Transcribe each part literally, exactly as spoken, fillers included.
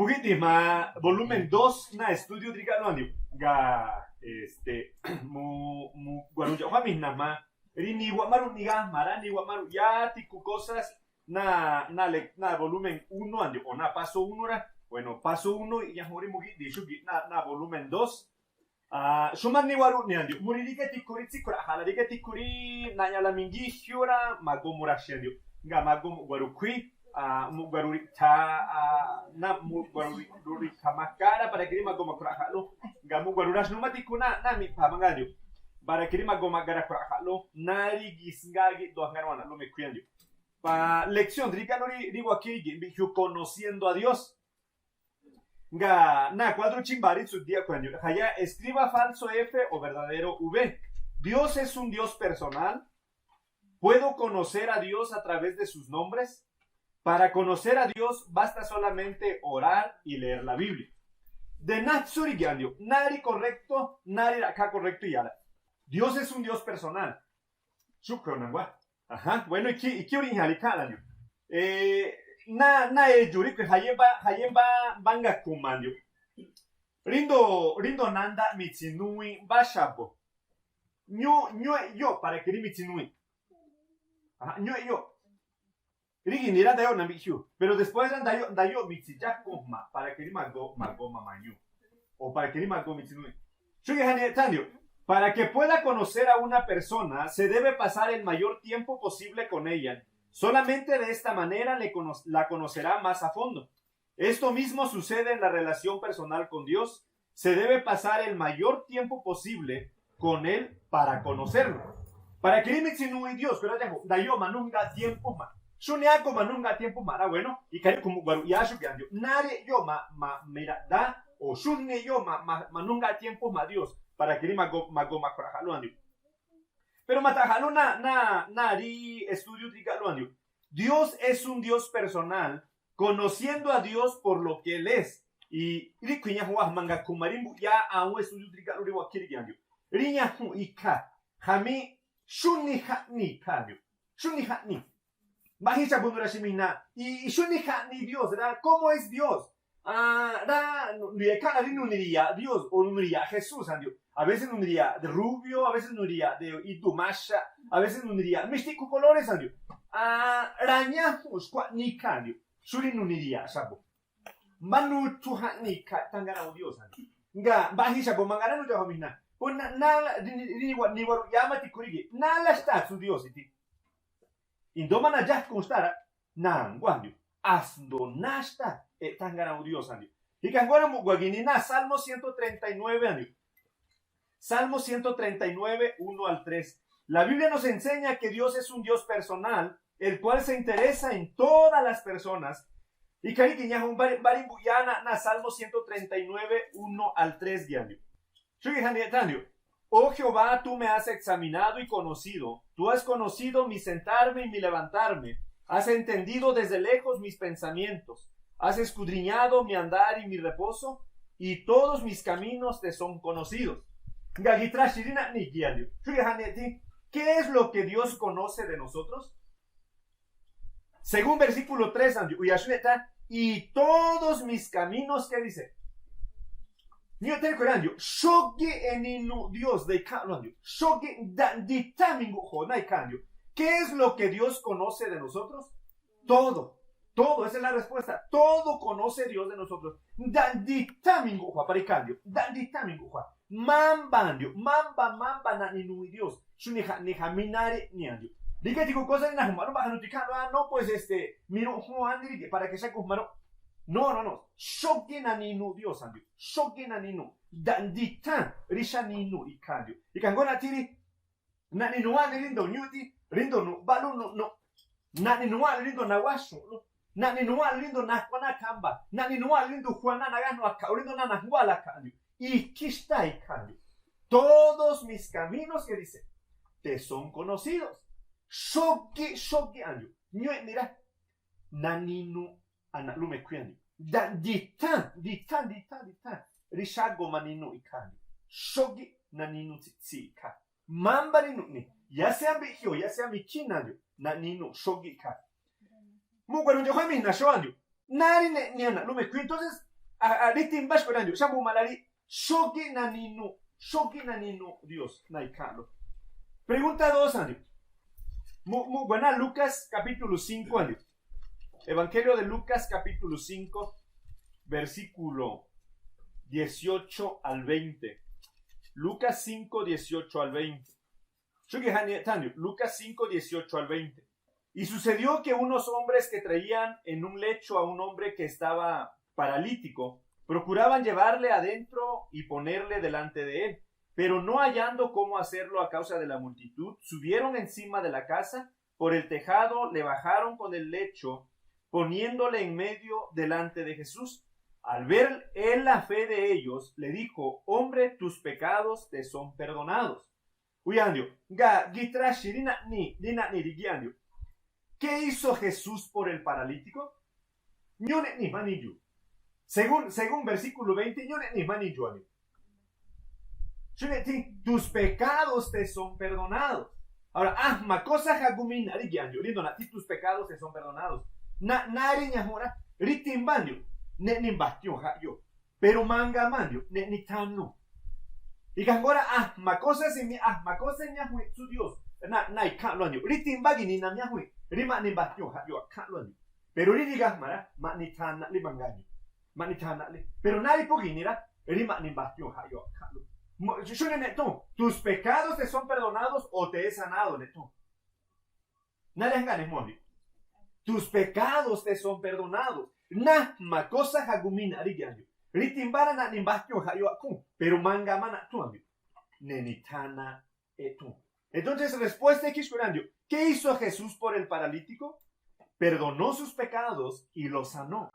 Pugiti jma volumen dos na estudio rígalo andio. Ga, este, mu, mu, guaruya juami jnama. Ri ni wamaru ni ga, mara ni wamaru ya ti ku cosas na, na, le, na volumen uno andio, o na paso uno ra. Bueno, paso uno, ya juri mugiti, shugi, na, na volumen dos. Ah, shuma ni waru ni andio. Muri rígati kuri tsi kura jala, rígati kuri na ya la mingi hiura, mago mura shi andio. Nga mago mu guaru kui, ah, mu guaru ri ta, ah, na mu guaru ri, ru ri ta makara, para kiri mago makura jalo. Nga mu guaru ra shnuma ti kuna, na mi pa manga andio. Para kiri mago magara kura jalo, na ri gis nga gi do nga wana lo me kui andio. Pa lección, rígalo ri, ri wakiri gi, bi hiu conociendo a Dios. Nga, na cuadro chimbari tsu dia cuando. Jaya, escriba falso F o verdadero V. Dios es un Dios personal. ¿Puedo conocer a Dios a través de sus nombres? Para conocer a Dios basta solamente orar y leer la Biblia. De natsuri gandio, nari correcto, nari acá correcto y ala. Dios es un Dios personal. Shukro nangwa. Ajá, bueno, iki, iki uri ñali kala ndio. Eh, na, na e yuri kwe hayemba, hayemba banga kumandio. Rindo, rindo nanda mitsi nui bashabo. Nyo, nyo yo para que ri mitsi nui. Ajá, nyo yo. Rigi ni ra dayo na mihiu. Pero después ra dayo, dayo mitsi ya kuma para que ri mago, mago mamanyu. O para que ri mago mitsi nui. Shugi hani tandio. Para que pueda conocer a una persona, se debe pasar el mayor tiempo posible con ella. Solamente de esta manera le cono-, la conocerá más a fondo. Esto mismo sucede en la relación personal con Dios. Se debe pasar el mayor tiempo posible con Él para conocerlo. Para que ri mitsi nui Dios, pero ya da yo manunga tiempo ma. Shuni ako manunga tiempo ma, ra bueno, y kari como guaru ya shugi andio. Nari yo ma, ma, mira, da, o shuni yo ma, ma, manunga tiempo ma Dios. Para que ri mago, mago makura jalo andio. Pero mata jalo na, na, na ri estudio ri galo andio. Dios es un Dios personal, conociendo a Dios por lo que Él es. Y ri kuiña huwa manga kumarimbu ya a un estudio ri galo ri wakiri andio. Ri ña hu ika, jami, shuni hani ka andio. Shuni hani. Bahi chabunura shimina. Y, y shuni hani Dios, ra, ¿cómo es Dios? Ah, ra, nu, nu, ya ka, ri nuniria Dios, o nuniria Jesús, andio. A veces nuniria de rubio, a veces nuniria de idumasha, a veces nuniria mistico colores, andio. Ah, ra ña hu skwa ni ka andio. Shuri nuniria shabo. Manu tu hani ka tangara o Dios, andio. Nga, bahi shabo mangara nu ya ho mina. Puna, na, ni, ni, ni, wa, ni waru yama ti kurigi. Na la sta su Dios iti. Indoma na ya constara, na ngwandio, asndo nashta, e tangara u Dios andio. Y kangwana mu gwagini na Salmo ciento treinta y nueve andio. Salmo ciento treinta y nueve, uno al tres. La Biblia nos enseña que Dios es un Dios personal, el cual se interesa en todas las personas. Y kari ki ña un bari, bari bu ya na, na Salmo ciento treinta y nueve, uno al tres andio. Shugi hani tandio. Oh Jehová, tú me has examinado y conocido. Tú has conocido mi sentarme y mi levantarme. Has entendido desde lejos mis pensamientos. Has escudriñado mi andar y mi reposo, y todos mis caminos te son conocidos. Nga gitra shirina ni giandio. Shugi hani ti. ¿Qué es lo que Dios conoce de nosotros? Según versículo tres andio, uyashuneta, y todos mis caminos, ¿qué dice? Niño te recuerdan, andio, shogi eninu Dios de ka lo andio. Shogi da di tamingu ho na ka andio. ¿Qué es lo que Dios conoce de nosotros? Todo. Todo, esa es la respuesta. Todo conoce Dios de nosotros. Da di tamingu ho para ka andio. Da di tamingu ho. Mamba andio, mamba, mamba na ni nui Dios. Shuni ha, ni ha minare ni andio. Dike ti ku cosa ni na humaro ba hanu ti ka lo, ah, no, pues, este, miro ho andi dike para que sea ku humaro. No, no, no. Shogi na ni nu Dios andio. Shogi na ni nu. Da di ta, risha ni nu i ka andio. I kangona tiri, na ni nu ani rindo nyuti, rindo nu, balu nu, nu. Na ni nu ani rindo na washu, nu. Na ni nu ani rindo na kwana kamba. Na ni nu ani rindo kwana na gano aka, rindo na na huala ka andio. Y kista i ka andio. Todos mis caminos, ¿qué dice? Te son conocidos. Shogi, shogi andio. Nyue mira. Na ni nu ana lume kwi andio. Da, di ta, di ta, di ta, di ta. Risha goma ni nu i ka andio. Shogi na ni nu tsi, tsi i ka. Mamba ni nu ni. Ya sea mi hio, ya sea mi kina andio. Na ni nu shogi i ka. Mu guaru yo ha mi na sho andio. Nari ne, ni ana lume kwi. Entonces, A, a, rí timbá xkui̱ ráandiu̱, xámbu ma̱ꞌla rí, xógíꞌ nani nu̱ꞌ, xógíꞌ nani nu̱ꞌ Dios, na ikhánꞌlo. Pregunta dos áandiu̱. Mu, muꞌgua̱ náa̱ Lucas capítulo cinco áandiu̱. Evangelio de Lucas capítulo cinco, versículo dieciocho al veinte. Lucas cinco, dieciocho al veinte. Xúgi̱ jaꞌni eꞌthándiu̱, Lucas cinco, dieciocho al veinte. Y sucedió que unos hombres que traían en un lecho a un hombre que estaba paralítico, procuraban llevarle adentro y ponerle delante de él, pero no hallando cómo hacerlo a causa de la multitud, subieron encima de la casa, por el tejado, le bajaron con el lecho, poniéndole en medio delante de Jesús. Al ver él la fe de ellos, le dijo: "Hombre, tus pecados te son perdonados". Uyandio, nga gitrashi rinani, rinani rigiandio. ¿Qué hizo Jesús por el paralítico? Ñuneꞌni maniyu. Según, según versículo veinte, ñuneꞌni maniyu ani. Shuneti, tus pecados te son perdonados. Ahora, ajma cosa jagumina rigiandio. Rindo nati, tus pecados te son perdonados. Na, nari ñajura, ritimbandio. Neꞌni batio jayo. Pero mangamandio, neꞌni tanu. Y kangora, ajma cosa simi, ajma cosa ñahui su Dios. Na, na ikhánꞌlo andio. Ritimba gini na ñahui. Ri maꞌni batio jayo akhánꞌlo andio. Pero ri rigamara, maꞌni tana li mangadio. Maꞌni tana li. Pero nari puginira, ri maꞌni batio jayo akhánꞌlo. Shune neꞌtun, tus pecados te son perdonados o te he sanado neꞌtun. Nari janga neꞌtun andio. Tus pecados te son perdonados. Najma cosa jagumina rigiandio. Ritimbara naꞌni batio jayo akhun. Pero mangamana tun andio. Neꞌni tana eꞌtun. Entonces, respuesta ikhixkurandio. ¿Qué hizo Jesús por el paralítico? Perdonó sus pecados y lo sanó.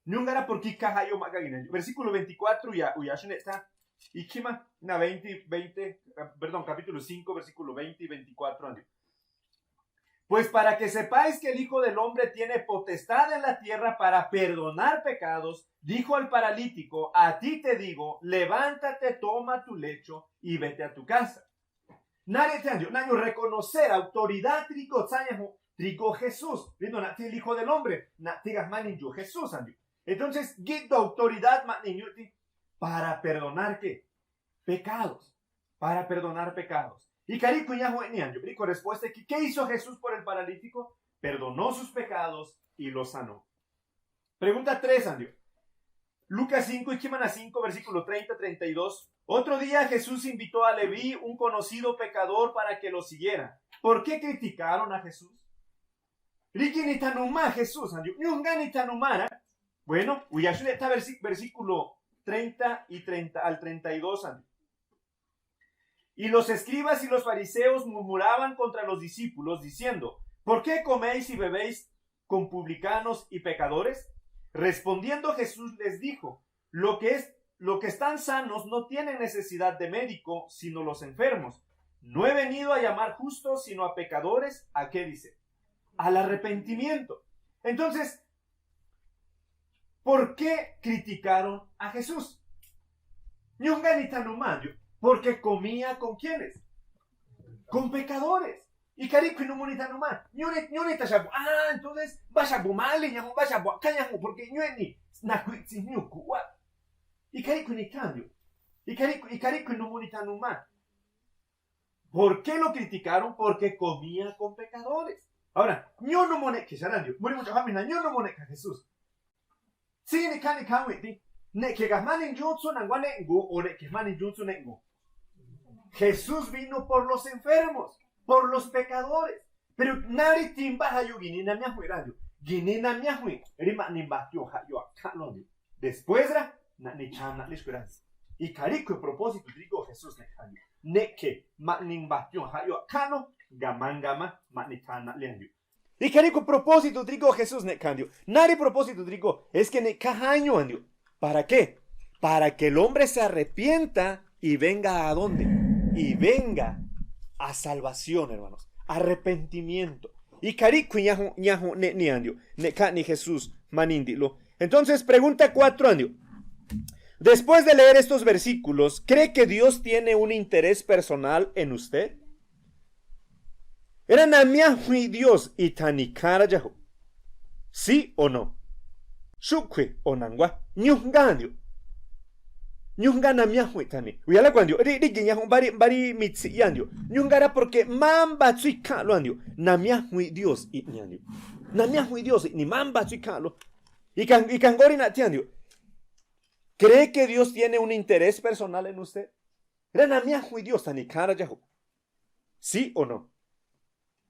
Ñungara porque kaja yo maga gina. Versículo veinticuatro ya, ya shuneta. Ikhima, na veinte, veinte, perdón, capítulo cinco, versículo veinte y veinticuatro andio. Pues para que sepáis que el Hijo del Hombre tiene potestad en la tierra para perdonar pecados, dijo al paralítico: "A ti te digo, levántate, toma tu lecho y vete a tu casa". Nare te andio, naño reconocer autoridad trigo, tsañajo, trigo Jesús. Rindo nati el Hijo del Hombre, nati gajmanin yo Jesús andio. Entonces, gido autoridad maꞌni ñuti para perdonar qué? Pecados. Para perdonar pecados. Y kariku ñajo ni andio. Rico respuesta que, ¿qué hizo Jesús por el paralítico? Perdonó sus pecados y lo sanó. Pregunta tres andio. Lucas cinco, ikhimana cinco, versículo treinta, treinta y dos. Otro día Jesús invitó a Leví, un conocido pecador, para que lo siguiera. ¿Por qué criticaron a Jesús? Riki ni tanuma Jesús andio. Ñungani tanumara. Bueno, uyashule ta versículo treinta y treinta al treinta y dos andio. Y los escribas y los fariseos murmuraban contra los discípulos, diciendo: "¿Por qué coméis y bebéis con publicanos y pecadores?". Respondiendo Jesús les dijo: "Lo que es, lo que están sanos no tienen necesidad de médico, sino los enfermos. No he venido a llamar justos, sino a pecadores". ¿A qué dice? Al arrepentimiento. Entonces, ¿por qué criticaron a Jesús? Ñungani tanuma andio, porque comía con quiénes? Con pecadores. Y kariku numuni tanuma. Ñuni, ñuni tashabu. Ah, entonces, bashabu mali ñamu, bashabu akañamu, porque ñueni, nakuitsi ñukuwa. Y kariku ni cambio. Y kariku, y kariku numuni tanuma. ¿Por qué lo criticaron? Porque comía con pecadores. Ahora, ñuno monek que sharandio. Muri mucha famina, ñuno monek a Jesús. Sí, ni kani kanwi ti. Ne que gamanin jutsu nangwa nengu, o ne que manin jutsu nengu. Jesús vino por los enfermos, por los pecadores. Pero nari timba hayo gini na miahui radio. Gini na miahui, rima nimba tio hayo akalo. Después ra, na ni chana lishkuran. Y kariku propósito trigo Jesús ne kani. Ne que ma nimba tio hayo akalo, gamangama, ma ni chana liandio. Y kariku propósito trigo Jesús ne kandio. Nari propósito trigo, es que ne kahaño andio. ¿Para qué? Para que el hombre se arrepienta y venga a dónde? Y venga a salvación, hermanos. Arrepentimiento. Y kariku ñahu, ñahu ne ni andio. Ne kani Jesús, manindilo. Entonces, pregunta cuatro andio. Después de leer estos versículos, ¿cree que Dios tiene un interés personal en usted? Era na miahui Dios itani kara yahu. ¿Sí o no? Xúꞌkhui̱ o̱ na̱nguá, ñujgáa̱ ndiuꞌ. Ñujgáa̱ namiájuinꞌ thani. Wuyalá kuandiuꞌ rí, rígi̱ ñaju̱ꞌ mbá rí, mbá rí mitsiꞌyá ndiuꞌ. Ñujgáa̱ rá, porque mámba tsú ikháa̱nꞌlú andiuꞌ, namiájuinꞌ Dios iꞌnia̱ ndiuꞌ. Namiájuinꞌ Dios iꞌni mámba tsú ikháa̱nꞌlú. Ikha, ikha ngóó rí naꞌthía̱ ndiuꞌ. ¿Cree que Dios tiene un interés personal en usted? Rá, namiájuinꞌ Dios thani ikháán rá dxáju̱ꞌ. ¿Sí o no?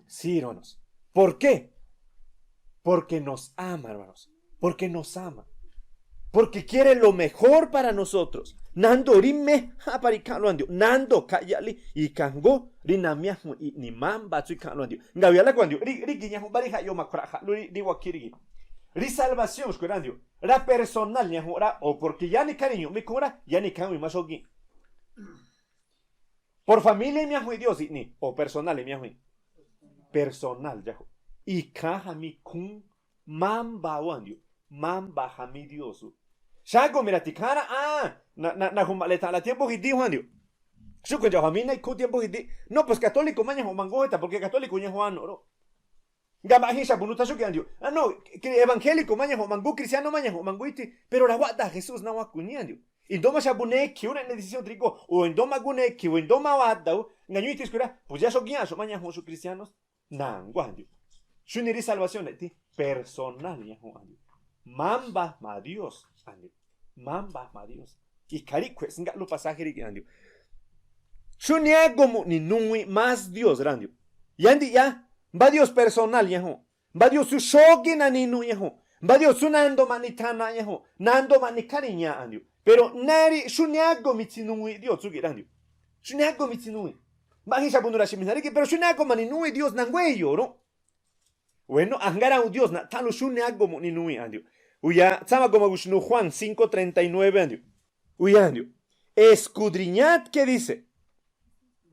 Sí, hermanos. ¿Por qué? Porque nos ama, hermanos. Porque nos ama. Porque quiere lo mejor para nosotros. Nando rí mejánꞌ para ikháa̱nꞌlú andiuꞌ. Nando khaꞌyaꞌlí ikha ngóó rí namiájuinꞌ iꞌni mámba tsú ikháa̱nꞌlú andiuꞌ. Ngawialá kuandiuꞌ rí, rígi̱ ñaju̱ꞌ bá rí jaꞌyoo ma̱khua̱ra̱ꞌja̱ꞌlú rí, rí wakí rígi̱. Rí salvación xkui̱ rá andiuꞌ. Rá personal ñaju̱ꞌ rá, o porque yánikhá riñu̱ꞌ mi ikhúún rá, yánikhá wín má xógíínꞌ. ¿Por familia emiájuinꞌ Dios iꞌni o personal emiájuinꞌ? Personal dxáju̱ꞌ. Ikháán jami ikhúún mámba wáandiuꞌ, mámba jami Dios. Xágoꞌ mira tikháán rá, á, na, na, naju̱ma̱ꞌle tha̱ꞌla̱ tiempo jidíꞌ juáandiuꞌ. Xúꞌkhui̱ ndxa̱ꞌjua̱ mi iná ikhúún tiempo jidíꞌ. No, pues católico má ñaju̱ꞌ mangú jeta, porque católico ñaju̱ꞌ anuꞌ róꞌ. Nga mbaꞌ jin xa̱bu̱ nutha xúgi̱ꞌ andiuꞌ. Ah, no, kri-, evangélico má ñaju̱ꞌ mangú, cristiano má ñaju̱ꞌ mangú ithi, pero rawáꞌ da Jesús náhua̱khu̱ iñí andiuꞌ. I̱ndóó má xa̱bu̱ nekhi̱ ú neꞌne decisión trigóo̱, o i̱ndóó má gúnekhi̱, o i̱ndóó má wada ú, ngañúi̱ ithi skui̱ rá, pues yáxo̱ gíña̱ꞌxu̱ꞌ má ñaju̱ꞌ xú cristianos. Na̱nguá andiuꞌ. Xúni rí salvación eꞌthí, personal ñaju̱ꞌ andiuꞌ. Mámba jma̱a Dios andiuꞌ. Mámba jma̱a Dios. Ikha ríꞌkhue̱ sngaꞌlú pasaje rígi̱ꞌ andiuꞌ. Xúni ágomo̱ꞌ ninuwiꞌ más Dios rá andiuꞌ. Yándiꞌyá, mbá Dios personal ñaju̱ꞌ. Mbá Dios tsú xógíꞌ naninuꞌ ñaju̱ꞌ. Mbá Dios tsú nando ma̱ꞌni thanaꞌ ñaju̱ꞌ. Nando ma̱ꞌni khá riña̱ꞌ andiuꞌ. Pero náá rí xúni ágo mitsinuwiꞌ Dios tsúgi̱ꞌ rá andiuꞌ. Xúni ágo mitsinuwiꞌ. Mbaꞌ jin xa̱bu̱ nura̱xi̱ mi̱jna̱ rígi̱, pero xúni ágo ma̱ninuwiꞌ Dios na̱nguá e̱yo̱o̱ rúꞌ. Bueno, a̱jngára̱ u Dios naꞌthánꞌlú xúni ágomo̱ꞌ ninuwiꞌ andiuꞌ. Uyá, tsámago ma̱gu̱xnu Juan cinco treinta y nueve andiuꞌ. Uyá andiuꞌ. Escudriñad qué dice.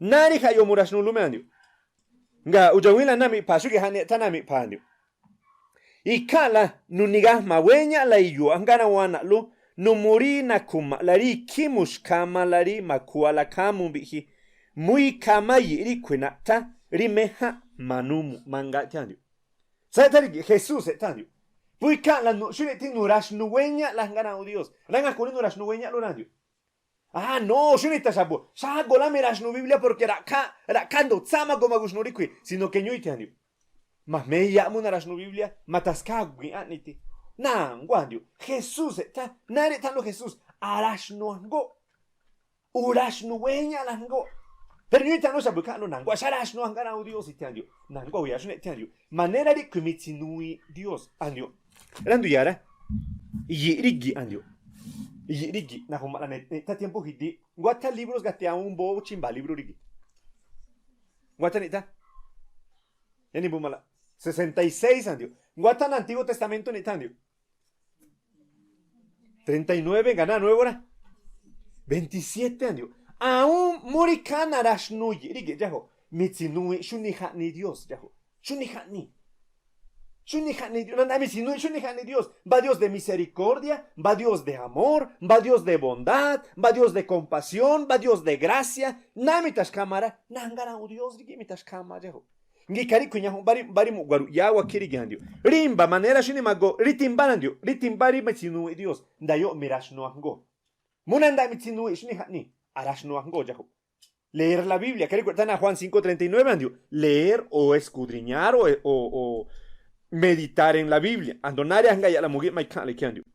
Náá rí jaꞌyoo mura̱xnulú me andiuꞌ. Nga udxawínla námiꞌpha̱, xúgi̱ꞌ jaꞌni eꞌthá námiꞌpha̱ andiuꞌ. Ikháa̱nꞌla nunigajma̱ wéñaꞌla iyuuꞌ a̱jngára̱ wanaꞌlú, numuu rí nakhu̱ma̱ꞌla rí ikhí muxkhamala rí ma̱khuwala khámuu mbiꞌji. Mú ikhaa má yi̱ꞌ ríꞌkhui̱ naꞌthá rí méjánꞌ ma̱numu̱ꞌ mangaa eꞌthí andiuꞌ. Tsáá eꞌthá rígi̱ꞌ, Jesús eꞌthá andiuꞌ. Pú ikháa̱nꞌla nu, xúniꞌ eꞌthí nura̱xnu wéñaꞌla a̱jngára̱ u Dios. Rá, ngaku rí nura̱xnu wéñaꞌlú rá andiuꞌ. Ah, no, xúniꞌ i̱ tha̱xa̱bu̱, xágo̱ lá mira̱xnu Biblia porque ra̱ꞌkhá, ra̱ꞌkhá ndo tsámago ma̱gu̱xnu ríꞌkhui̱, sino que ñúi̱ ithi andiuꞌ. Ma̱jmeyaꞌ mú nara̱xnu Biblia, ma̱tha̱skhagui̱n aꞌni ithi. Na̱nguá andiuꞌ, Jesús eꞌthá, náá rí eꞌthánꞌlú Jesús, ara̱xnu a̱jngóꞌ. Ura̱xnu wéñaꞌla a̱jngóꞌ. Pero ñúi̱ ithi anú xa̱bu̱ ikháa̱nꞌlú na̱nguá, xára̱xnu a̱jngára̱ u Dios ithi andiuꞌ. Na̱nguá, uyá, xúniꞌ eꞌthí andiuꞌ. Manera ríꞌkhui̱ mitsinuwiꞌ Dios andiuꞌ. Rá ndu yara. Yi̱ꞌ rígi̱ꞌ andiuꞌ. Yi̱ꞌ rígi̱ꞌ, na̱ju̱ma̱ꞌla neꞌthá tiempo jidíꞌ. Nguátha libros gati awúun mbóó chimba̱ libro rígi̱ꞌ. Nguátha niꞌthá. Yáni bumala. Sesenta y seis andiuꞌ. Nguátha na Antiguo Testamento niꞌthá andiuꞌ. Treinta y nueve, nganá nuevo rá. Veintisiete andiuꞌ. Awúun mú rí ikhá nara̱xnu yi̱ꞌ ríge̱ꞌ dxájuꞌ. Mitsinuwiꞌ xúni jaꞌni Dios dxájuꞌ. Xúni jaꞌni. Xúni jaꞌni Dios. Nandaꞌ mitsinuwiꞌ xúni jaꞌni Dios. Mbá Dios de misericordia, mbá Dios de amor, mbá Dios de bondad, mbá Dios de compasión, mbá Dios de gracia. Náá mitha̱xkhama rá. Na̱nga̱ra̱ u Dios rígi̱ꞌ mitha̱xkhama dxájuꞌ. Ngi kha ríꞌkhui̱ ñaju̱ꞌ bá rí, bá rí mu̱ꞌgua̱ruꞌ yáá wakhí rígi̱ andiuꞌ. Rí mba̱ manera xúni ma̱goo, rí timbá randiuꞌ, rí timbá rí mitsinuwiꞌ Dios. Ndayóꞌ mira̱xnu a̱jngóo̱. Mú nandaꞌ mitsinuwiꞌ xúni jaꞌni, ara̱xnu a̱jngóo̱ dxájuꞌ. Leer la Biblia, kha ríꞌkhui̱ eꞌthá na Juan cinco treinta y nueve andiuꞌ. Leer o escudriñar o, o, o meditar en la Biblia. A̱jndo̱ náá rí a̱jngáa̱ yaꞌla mugíꞌma ikháa̱nꞌla ikhí andiuꞌ.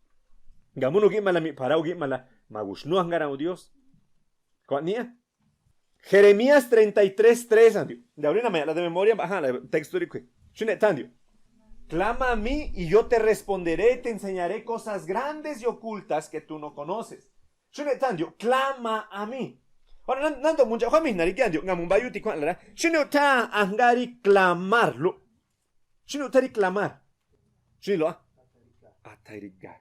Nga mú nugíꞌmala miꞌpha̱ rá, ugíꞌmala ma̱gu̱xnú a̱jngára̱ u Dios. Khuaꞌniꞌá. Jeremías treinta y tres tres andiuꞌ. Ndawrí nama̱ya̱ꞌla de memoria mbaꞌjáa̱nꞌla texto ríꞌkhui̱. Xúnaꞌ eꞌthá andiuꞌ. Clama a mí y yo te responderé y te enseñaré cosas grandes y ocultas que tú no conoces. Xúnaꞌ eꞌthá andiuꞌ. Clama a mí. Ora nándo̱ꞌ mundxa̱ꞌ juámi̱jna̱ rígá andiuꞌ, ngamu mbáyúti khuáꞌnꞌla rá. Xúnaꞌ eꞌthá a̱jngáá rí clamar lúꞌ. Xúniꞌ uthá rí clamar. Xúniꞌ loꞌ á. Atha̱ rí gá.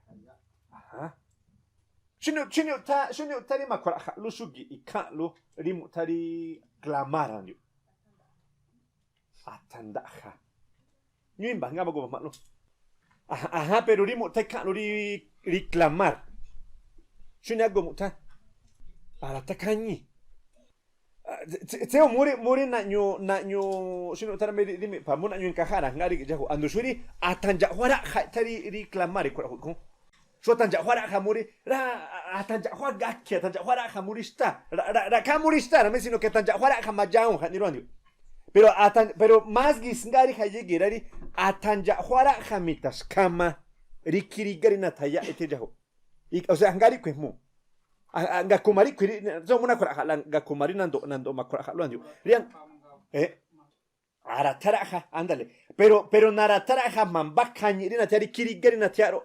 Ajá. Xúniꞌ, xúniꞌ uthá, xúniꞌ uthá rí ma̱khua̱ra̱ꞌja̱ꞌlú xúgi̱ꞌ ikháa̱nꞌlú rí mu̱ꞌthá rí clamar andiuꞌ. Atha̱ nda̱ꞌja̱. Ñúi̱ mba̱ jngáá ma̱goo ma̱jma̱ꞌlú. Ajá, ajá, pero rí mu̱ꞌthá ikháa̱nꞌlú rí, rí clamar. Xúniꞌ ágo mu̱ꞌthá. A̱ra̱ takhañi. Ah, tse-, tse-, tséo̱ mú rí, mú rí naꞌñu, naꞌñu, xí nuꞌthá rá mí rí, rí miꞌpha̱, mú naꞌñu encajar a̱jngáá ríge̱ꞌ dxájuꞌ. A̱ndo̱ xú rí atha̱ ndxa̱ꞌ juá ráꞌja̱ eꞌthá rí, rí clamar ikhruaꞌjuꞌ ikhúún. Cho athantha juára̱ꞌja mú rí, rá, athantha juára̱ꞌja mú rí xtá, rá, rá, ra̱ꞌkhá mú rí xtá rá mí, sino que athantha juára̱ꞌja ma dxáwu̱n jaꞌni rúwá ndiuꞌ. Pero athantha, pero más gisngá rí jayége̱ rá rí, athantha juára̱ꞌja mi̱ta̱xkhama rí khírígá rí nathayáꞌ ethé dxáju̱. O sea, ajngáá ríꞌkhui̱ ejmúu̱. Ngakhuma ríꞌkhui̱ rí, só mú nakhura̱ꞌja̱ꞌla, ngakhuma rí nando̱ꞌ, nando̱ꞌ makhura̱ꞌja̱ꞌ rúwá ndiuꞌ. Rí, eh, arathá raꞌja, ándale. Pero, pero narathá raꞌja jma̱ mbákhañi̱ꞌ rí nathiáꞌ rí khírígá rí nathiáꞌ ró.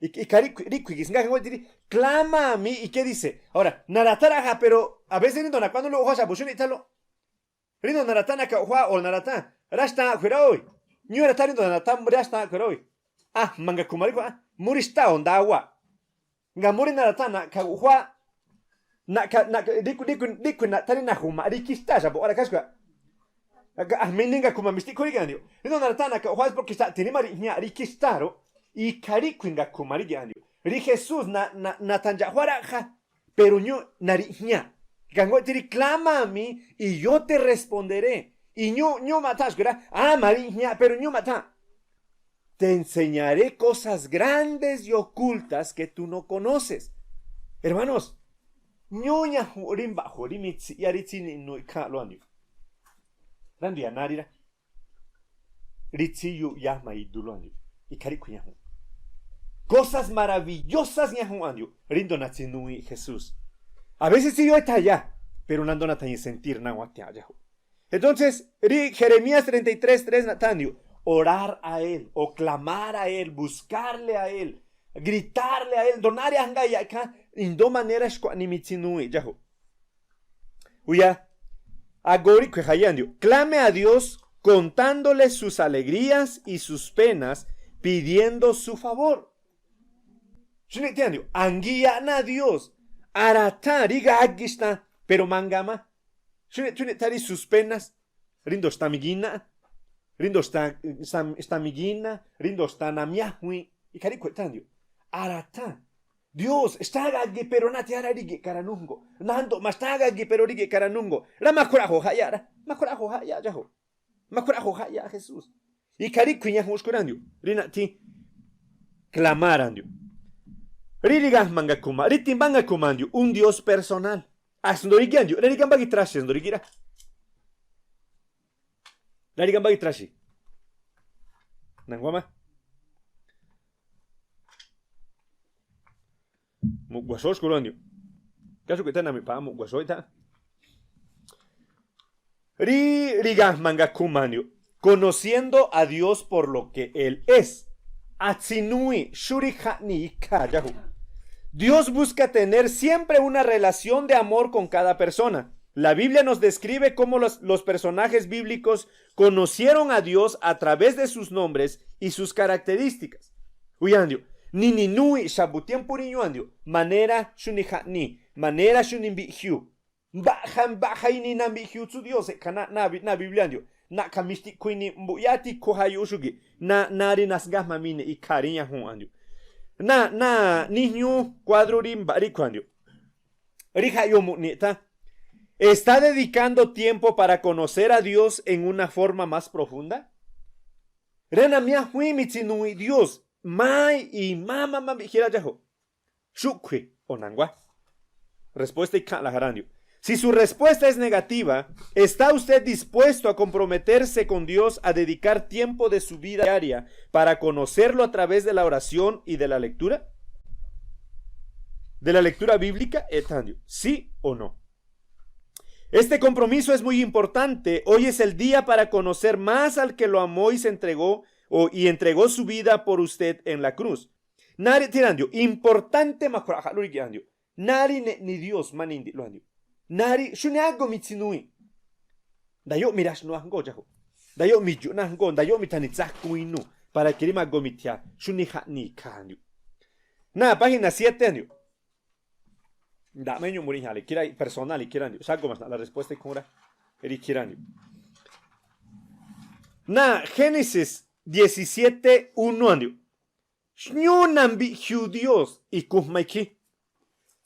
Ikhaa ríꞌkhui̱, ríꞌkhui̱ gisngá jangóꞌ rí, clama a mí, ¿y qué dice? Ahora, narathá raꞌja, pero a veces ríndo̱ nakuánú luꞌjuá xa̱bu̱ xúniꞌthá lo. Ríndo̱ narathá naka juꞌjuá o narathá, ráxta̱a̱ꞌ khui̱ ráói̱. Ñúrathá ríndo̱ narathá, ráxta̱a̱ꞌ khui̱ ráói̱. Ajma̱ ngakhuma ríꞌkhui̱, mú rí xtáa̱ o̱ ndáwáa̱ꞌ. Nga mú rí narathá na̱ꞌkha̱ guꞌjuáá, na̱ꞌkha̱, na̱ꞌkha̱, ríꞌkhui̱, ríꞌkhui̱, ríꞌkhui̱ naꞌthá rí na̱ju̱ma̱ꞌ rí ikhí xtáa̱ xa̱bu̱ ora kháxkhui̱. Ajma̱ inii ngakhuma mixtiꞌkhú ríge̱ꞌ andiuꞌ. Rí nú narathá na̱ka̱ guꞌjuáá es porque xtáa̱ tiní ma ri̱ꞌjña̱ꞌ rí ikhí xtáa̱ ró. Ikha ríꞌkhui̱ ngakhuma ríge̱ꞌ andiuꞌ. Rí Jesús na, na, nathantha juára̱ꞌja, pero ñúꞌ nari̱ꞌjña̱ꞌ. Kangóꞌ ti rí, clama a mí y yo te responderé. Y ñúꞌ, ñúꞌ maꞌtháa̱n xkui̱ rá, á, mari̱ꞌjña̱ꞌ, pero ñúꞌ maꞌtháa̱n. Te enseñaré cosas grandes y ocultas que tú no conoces. Hermanos, ñúúñajunꞌ rí mba̱ꞌju̱ rí mitsiꞌyá rí tsíniꞌnuꞌ ikháa̱nꞌlú andiuꞌ. Rá, ndu̱ya̱ náá rí rá. Rí tsíyuꞌ yáma idulú andiuꞌ. Ikhaa ríꞌkhui̱ ñajunꞌ. Cosas maravillosas ñajunꞌ andiuꞌ ríndo̱ natsinúwi̱nꞌ Jesús. A veces tsíyoo ethayá, pero nandoo nathañi̱ sentir náa̱ wathia̱a̱ dxájuꞌ. Entonces, rí Jeremías treinta y tres tres naꞌthá andiuꞌ, orar a él, o clamar a él, buscarle a él, gritarle a él. Ndo̱ náá rí ajngáá yaꞌ ikháán, i̱ndóó manera xkua̱ꞌnii mitsinúwi̱nꞌ dxájuꞌ. Uyá, agoo ríꞌkhui̱ jayá andiuꞌ, clame a Dios contándole sus alegrías y sus penas, pidiendo su favor. Xúniꞌthá andiuꞌ, a̱ngiyaꞌ náa̱ Dios, aratháa̱n rí gagi xtan, pero mangaa má. Xúniꞌ, xúniꞌthá rí sus penas, ríndo̱ xtan migínaꞌ, ríndo̱ xtan, xtan, xtan migínaꞌ, ríndo̱ xtan namiájuinꞌ, ikhaa ríꞌkhui̱ eꞌthá andiuꞌ. Aratháa̱n. Dios, xtáa̱ gagi, pero nathiára ríge̱ꞌ karanújngo̱ꞌ. Nando̱ꞌ ma xtáa̱ gagi, pero ríge̱ꞌ karanújngo̱ꞌ. Rá, makhuraꞌjo̱ jaꞌyáꞌ rá. Makhuraꞌjo̱ jaꞌyáꞌ dxájuꞌ. Makhuraꞌjo̱ jaꞌyáꞌ Jesús. Ikhaa ríꞌkhui̱ ñajunꞌ xkú rá andiuꞌ. Rí naꞌthí clamar andiuꞌ. Rí rigajma ngakhuma, rí timbá ngakhuma andiuꞌ, un Dios personal. A̱sndo̱ rígí andiuꞌ, rá, rígá mbá gitraxi̱, a̱sndo̱ rígí rá. Rá, rígá mbá gitraxi̱. Na̱nguá má. Mu̱ꞌgua̱xóó xku̱ rúꞌ andiuꞌ. Gáxu̱ kui̱tá nami̱ꞌ pa̱a̱ꞌ mu̱ꞌgua̱xóó i̱tha̱ꞌ. Rí, rí gajma ngakhuma andiuꞌ. Conociendo a Dios por lo que Él es. Atsinúwi̱nꞌ xú rí jaꞌnii ikhaa̱ dxájuꞌ. Dios busca tener siempre una relación de amor con cada persona. La Biblia nos describe cómo los, los personajes bíblicos conocieron a Dios a través de sus nombres y sus características. Uyá andiuꞌ, nininúwi̱nꞌ xa̱bu̱ tiempo rí ñúú andiuꞌ, manera xúni jaꞌnii, manera xúni mbiꞌjiuu. Mbaꞌja, mbaꞌja inii nambiꞌjiuu tsú Dios e̱ꞌkha náa̱, náa̱ Biblia andiuꞌ. Na̱ꞌkha̱ mixtiꞌkhu inii mbu̱ꞌyáá ti ikhú jayuꞌ xúgi̱ꞌ. Náa̱, náa̱ rí nasgájma mine ikhaa rí ñajunꞌ andiuꞌ. Náa̱, náa̱, níjñúú cuadro rí mba̱ꞌ ríꞌkhui̱ andiuꞌ. Rí jaꞌyoo mu̱ꞌni̱ eꞌthá. ¿Está dedicando tiempo para conocer a Dios en una forma más profunda? Rá, namiájuíin mitsinuu i Dios, má i má, má, má mbiꞌji rá dxájuꞌ. Xúꞌkhui̱ o̱ na̱nguá. Respuesta ikháa̱nꞌla ja rá andiuꞌ. Si su respuesta es negativa, ¿está usted dispuesto a comprometerse con Dios a dedicar tiempo de su vida diaria para conocerlo a través de la oración y de la lectura? ¿De la lectura bíblica? E̱ꞌthá andiuꞌ. ¿Sí o no? Este compromiso es muy importante. Hoy es el día para conocer más al que lo amó y se entregó, o, y entregó su vida por usted en la cruz. Náá rí eꞌthí rá andiuꞌ, importante makhuraꞌja̱ꞌlú ríge̱ꞌ andiuꞌ. Náá rí neꞌni Dios má nindi̱ꞌlú andiuꞌ. Náá rí, xúni ágoo mitsinuu i̱. Ndayóꞌ miraxnuu ajngóo̱ dxájuꞌ. Ndayóꞌ midxu̱ꞌ náa̱ ajngóo̱, ndayóꞌ mithani tsákun inúu̱. Para que rí ma̱goo mithia̱, xúni jaꞌnii ikhaa andiuꞌ. Náa̱ página siete andiuꞌ. Nda̱ꞌ má iñu̱ꞌ mu ri̱ꞌjña̱ꞌ le ikhí rá, personal ikhí rá andiuꞌ. Xágoo ma̱xnaꞌ la respuesta ikhúún rá. Rí ikhí rá andiuꞌ. Náa̱ Génesis diecisiete uno andiuꞌ. Xñúú nambiꞌjiuu Dios ikhúún jma ikhí.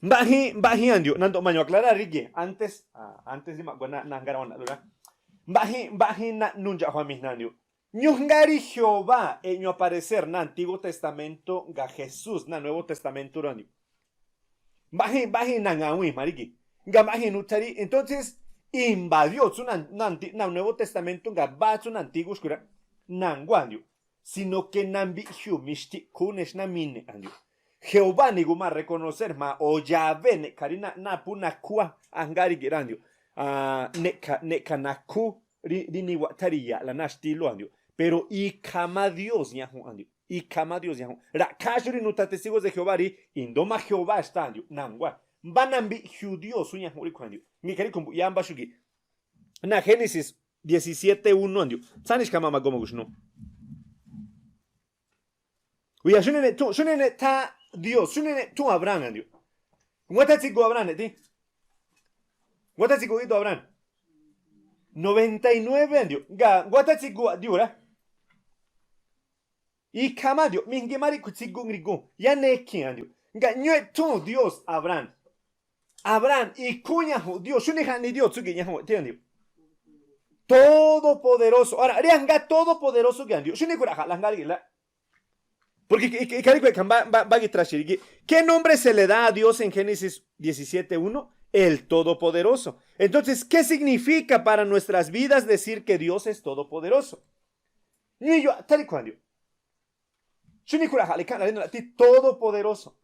Mbaꞌjín, mbaꞌjín andiuꞌ, nando̱ꞌ mañu̱u̱ aclarar ríge̱. Antes, ah, antes rí ma̱ꞌgua náa̱, náa̱ ngára̱wa̱nda̱ꞌlú rá. Mbaꞌjín, mbaꞌjín naꞌ, nundxa̱ꞌjua̱mijnaꞌ andiuꞌ. Ñujngá rí Jehová e'ñu aparecer na Antiguo Testamento nga Jesús na Nuevo Testamento randiu. Mbajín, mbajín naŋawin jma rígi. Nga mbajín nutha rí. Entonces, imba Dios tsú na, na, na Nuevo Testamento nga ba tsú na Antiguo xkura. Naŋwandiu. Sino que nambiꞌjiu mixtiꞌkhú ne xná mineꞌ andiu. Jehová niguma reconocer jma o Yahvé neꞌkha rí na, na pú nakhúa ajngá rígi randiu. Ah, neꞌkha, neꞌkha nakhú rí, rí niwaꞌthá rí yaꞌla na xtílu andiu. Pero ikhamá Dios ñaju̱nꞌ andiu. Ikhamá Dios ñaju̱nꞌ. Ra̱ꞌkha̱ xú rí nutha testigos de Jehová rí, indóma Jehová xtá andiu. Naŋwa. Mbá nambiꞌjiu Dios ú ñaju̱nꞌ rí khuandiu. Ngi̱ꞌkha rí khumbuꞌ yámbá xúgi̱. Na Génesis diecisiete uno andiu. Tsáni xkhamaꞌ magoma guxnú. Uya, xúne neꞌthúnꞌ, xúne neꞌthá Dios, xúne neꞌthúnꞌ Abraham andiu. Nguátá tsiguꞌ Abraham neꞌthí. Nguátá tsiguꞌ gíꞌdoo Abraham. Noventa y nueve andiu. Nga, nguátá tsiguꞌ aꞌdiu rá. Ikhamá andiu, mijngi má ríꞌkhu tsiguꞌ ngrigu. Yá nekhi̱n andiu. Nga, ñueꞌthúnꞌ Dios Abraham. Abraham, ikhú ñaju̱nꞌ Dios, xúni jaꞌni Dios tsúgi̱ ñaju̱nꞌ eꞌthí andiu. Todopoderoso. Ahora, rí ajngá todopoderoso gi̱ andiu. Xúni khura̱ꞌ jaꞌla ajngá rígi̱ la. Porque i, i, i kharíꞌ khue̱ kha̱ mbá, mbá, mbá gitraxi̱ rígi̱. ¿Qué nombre se le da a Dios en Génesis diecisiete uno? El Todopoderoso. Entonces, ¿qué significa para nuestras vidas decir que Dios es todopoderoso? Ñui̱ yuaꞌ tháriꞌ khuandiu. Xúni khura̱ꞌ jaꞌla ikhaꞌna rí nuraꞌ thí todopoderoso.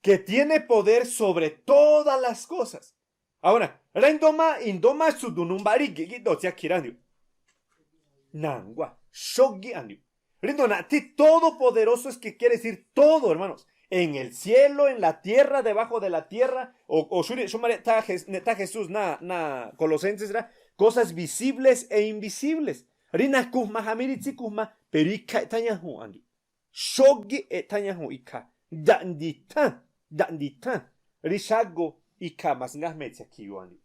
Que tiene poder sobre todas las cosas. Ahora, rá indóma, indóma sudunumbaꞌ rígi̱ꞌ gíꞌdoo tsiakhi rá andiu. Na̱nguá, xógíꞌ andiu. Rí ndunaꞌ thí todopoderoso es que quiere decir todo, hermanos. En el cielo, en la tierra, debajo de la tierra, o, o xúriꞌ, xúma rí eꞌthá Jes-, neꞌthá Jesús na, na Colosenses rá, cosas visibles e invisibles. Rí nakujma jamí rí tsíkujma, pero ikha eꞌthá ñaju̱nꞌ andiu. Xógíꞌ eꞌthá ñaju̱nꞌ ikha. Daꞌndithá, daꞌndithá. Rí xágu ikha masngájme tsiakhiyu andiu.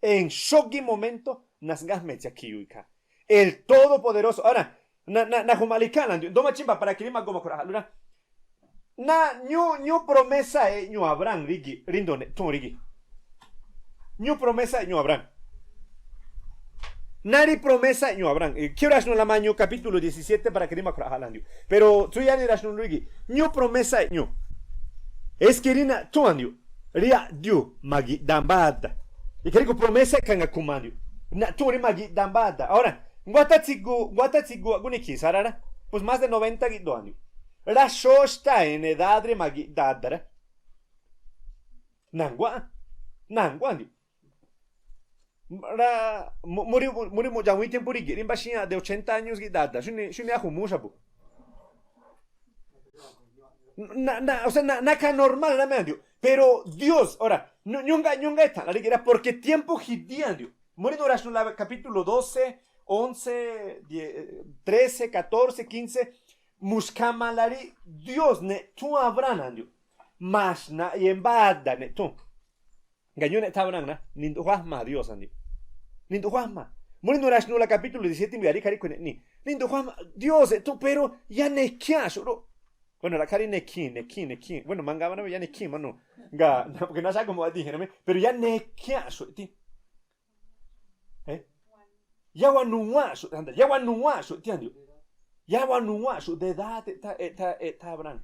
En xógíꞌ momento nasngájme tsiakhiyu ikha. El Todopoderoso. Ahora, na, na, naju̱ma̱ꞌ la ikhaꞌla andiu. Ndóma chímba para que rí magoma khura̱ꞌ jaꞌlu rá. Na, ñu, ñu promesa eꞌñu Abraham rígi̱, rí nduneꞌthúún rígi̱. Ñu promesa eꞌñu Abraham. Nari promesa eꞌñu Abraham. Eh, quiero raxnula ma ñu capítulo diecisiete para que rí makhruaꞌ jaꞌla andiu. Pero tsú yani raxnulu rígi̱. Ñu promesa eꞌñu. Es que rí naꞌthúún andiu. Rí aꞌdiu ma̱gi̱ꞌda mbáda. Ikha ríꞌ ku promesa eꞌkha ngakhuma andiu. Naꞌthúún rí ma̱gi̱ꞌda mbáda. Ahora, nguátá tsigu, nguátá tsigu aꞌgúni khi̱n Sara rá. Pues más de noventa gíꞌdoo andiu. Rá xóxtá en edad rí ma̱gi̱ꞌda da rá. Na̱nguá. Na̱nguá andiu. Rá, mu-, muri, muri mu̱dxawín tiempo rígi̱ꞌ rí mbáxíñaꞌ de ochenta años gíꞌdada. Xúni, xúni áju̱mu̱ xa̱bu̱. Na, na, o sea, na, nakha normal rá me andiu. Pero Dios, ora, ñu-, ñunga, ñunga e̱tha̱nꞌla rígi̱ꞌ rá, porque tiempo jidí andiu. Muri nuraxnula capítulo doce, once, die-, trece, catorce, quince, muxkhama la rí Dios neꞌthúún Abraham andiu. Max naꞌye mbáda neꞌthúún. Nga ñu neꞌthá Abraham rá, nindu̱jwájma Dios andiu. Nindu̱jwájma. Muri nuraxnula capítulo diecisiete mbiarí kharí khue̱ neꞌni. Nindu̱jwájma Dios eꞌthúún, pero yá nekhía̱nꞌxu̱ꞌ rúꞌ. Bueno, ra̱ꞌkhá rí nekhíi̱n, nekhíi̱n, nekhíi̱n. Bueno, mangaa ma rá, yá nekhíi̱n ma nu. Nga, porque naxáguma wadi̱ jera me, pero yá nekhía̱nꞌxu̱ꞌ eꞌthí. Eh? Yáwanuwáa̱nꞌxu̱ꞌ, ándale, yáwanuwáa̱nꞌxu̱ꞌ eꞌthí andiu. Yáwanuwáa̱nꞌxu̱ꞌ de edad eꞌthá, eꞌthá, eꞌthá Abraham.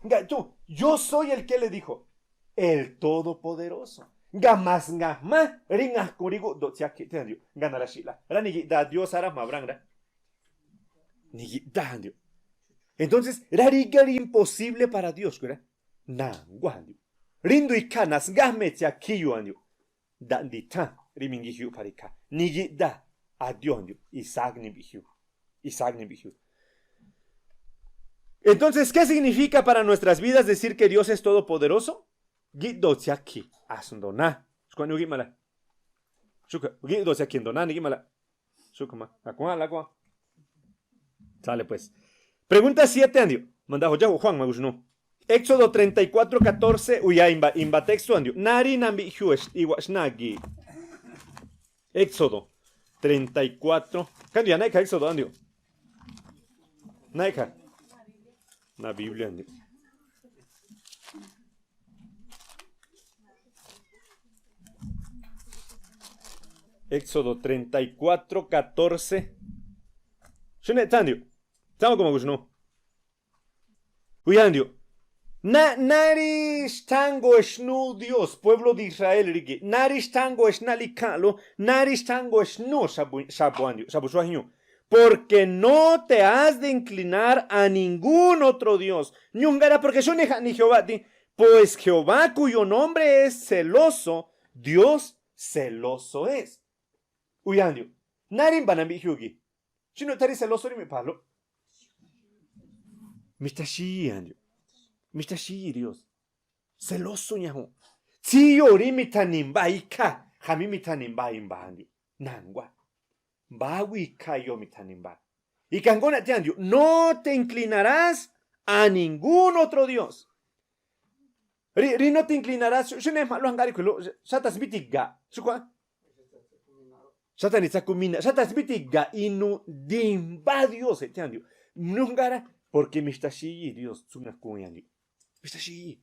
Nga eꞌthúún, yo soy el que le dijo. El Todopoderoso. Nga masnga̱jmá rí ngakuꞌ rí gúꞌdo̱ꞌ tsiakhi̱ eꞌthí andiu. Nga naraxi̱ꞌla. Rá, nigi̱ꞌda Dios Sara jma̱ Abraham rá. Nigi̱ꞌda andiu. Entonces, rá, rígá rí imposible para Dios xkui̱ rá. Na̱nguá andiu. Rí ndu ikha nasngájme tsiakhiyu andiu. Daꞌndithá rí mingijiuꞌ para ikha. Nigi̱ꞌda Abraham andiu. Isaac ni mbiꞌjiu. Isaac ni mbiꞌjiu. Entonces, ¿qué significa para nuestras vidas decir que Dios es todopoderoso? Gíꞌdoo tsiakhi̱ asu ndo̱ná. Xkuaꞌni ú gíꞌmala. Xúkha, gíꞌdoo tsiakhi̱ ndo̱ná ni gíꞌmala. Xúkha ma. Akuáꞌla kuá. Sale pues. Pregunta siete andiu. Manda̱ jo̱ dxáju̱ Juan maguxnú. Éxodo treinta y cuatro catorce, uyá imba, imba texto andiu. Nari nambiꞌjiu ex-, iwaꞌ xnági̱. Éxodo treinta y cuatro. Kandiu ya naikha Éxodo andiu. Naikha. Na Biblia andiu. Éxodo treinta y cuatro, catorce. Xúne e̱tha̱ndiu̱. Tsáma kumagu̱xnú. Uyandiu̱. Na, nari xthango exnú Dios, pueblo de Israel rígi. Nari xthango exnali kha̱nꞌlo. Nari xthango exnú xabu, xabuandiu̱, xabu xuajiñu. Porque no te has de inclinar a ningún otro Dios. Ñu̱ngara, porque xúne jaꞌni Jehová ti. Pues Jehová, cuyo nombre es celoso, Dios celoso es. Uyandiu̱. Nari mbanambiꞌjiugi. Xúne tharí celoso rí miꞌpha̱lo. Mixthaxíyandiu̱. Mixthaxíyi Dios. Celoso ñaju̱nꞌ. Tsíyoo rí mitha̱ni̱ mbá ikhá. Jamí mitha̱ni̱ mbá imbá andiu̱. Na̱nguá. Mbáwi ikhá iyoo mitha̱ni̱ mbá. Ikangónaꞌ thiandiu̱. No te inclinarás a ningún otro Dios. Rí, rí no te inclinarás. Xúne jma̱ꞌlú jangárí khui̱lú. Xáta sbítiga̱. Xúkhua̱. Xáta ni tsakumina. Xáta sbítiga̱ inu dimbá Dios eꞌthiandiu̱. Ñu̱ngara. Porque mixthaxíyi Dios. Tsú ngakun yandiu̱. Mixthaxíyi.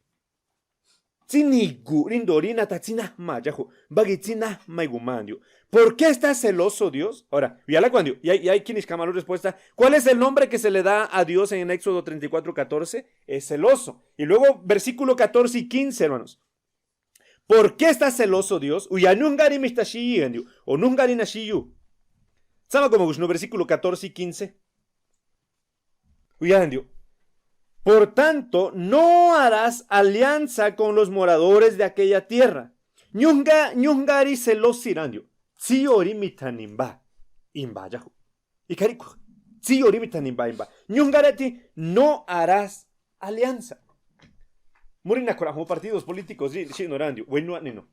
Tsíni̱gu̱ꞌ rí ndo̱ rí nata tsínájma dxáju̱. Mbági tsínájma igumandiu̱. ¿Por qué está celoso Dios? Ahora, yalá kuandiu̱. Ya, ya ikhí nixkhamalú respuesta. ¿Cuál es el nombre que se le da a Dios en Éxodo treinta y cuatro catorce? Es celoso. Y luego, versículo catorce y quince, hermanos. ¿Por qué está celoso Dios? Uya ñu̱ngari mixthaxíyandiu̱. O ñu̱ngari naxíyu. Tsáma kumagu̱xnú versículo catorce y quince. Uyandiu̱. Por tanto, no harás alianza con los moradores de aquella tierra. Ñu̱nga, ñu̱ngari celoso irandiu̱. Tsíyoo rí mitha̱ni̱ mbá. Imbá dxáju̱. Ikharíꞌkhue̱. Tsíyoo rí mitha̱ni̱ mbá imbá. Ñu̱ngara ti, no harás alianza. Murí nakhura̱ꞌ ju̱ partidos políticos rí xíꞌnu randiu̱. Wénú aꞌninu.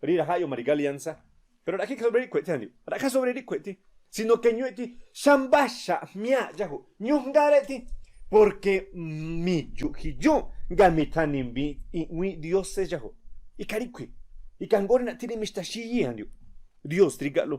Rí ra̱jáꞌ yoo ma̱ri̱gá alianza. Pero ra̱ꞌkhá sobre rí khue̱ꞌ ti andiu̱. Ra̱ꞌkhá sobre rí khue̱ꞌ ti. Sino que ñúꞌ eꞌ ti. Xámbáxa̱ꞌ jmiáa̱ꞌ dxáju̱. Ñu̱ngara eꞌ ti. Porque mi̱dxu̱ꞌ ji̱ dxúꞌ. Nga̱ mitha̱ni̱ mbiꞌ i̱ꞌwíꞌ Dios dxáju̱. Ikharíꞌkhue̱. Ikangórí naꞌthí rí mixthaxíyí andiu̱. Dios trigáꞌlú.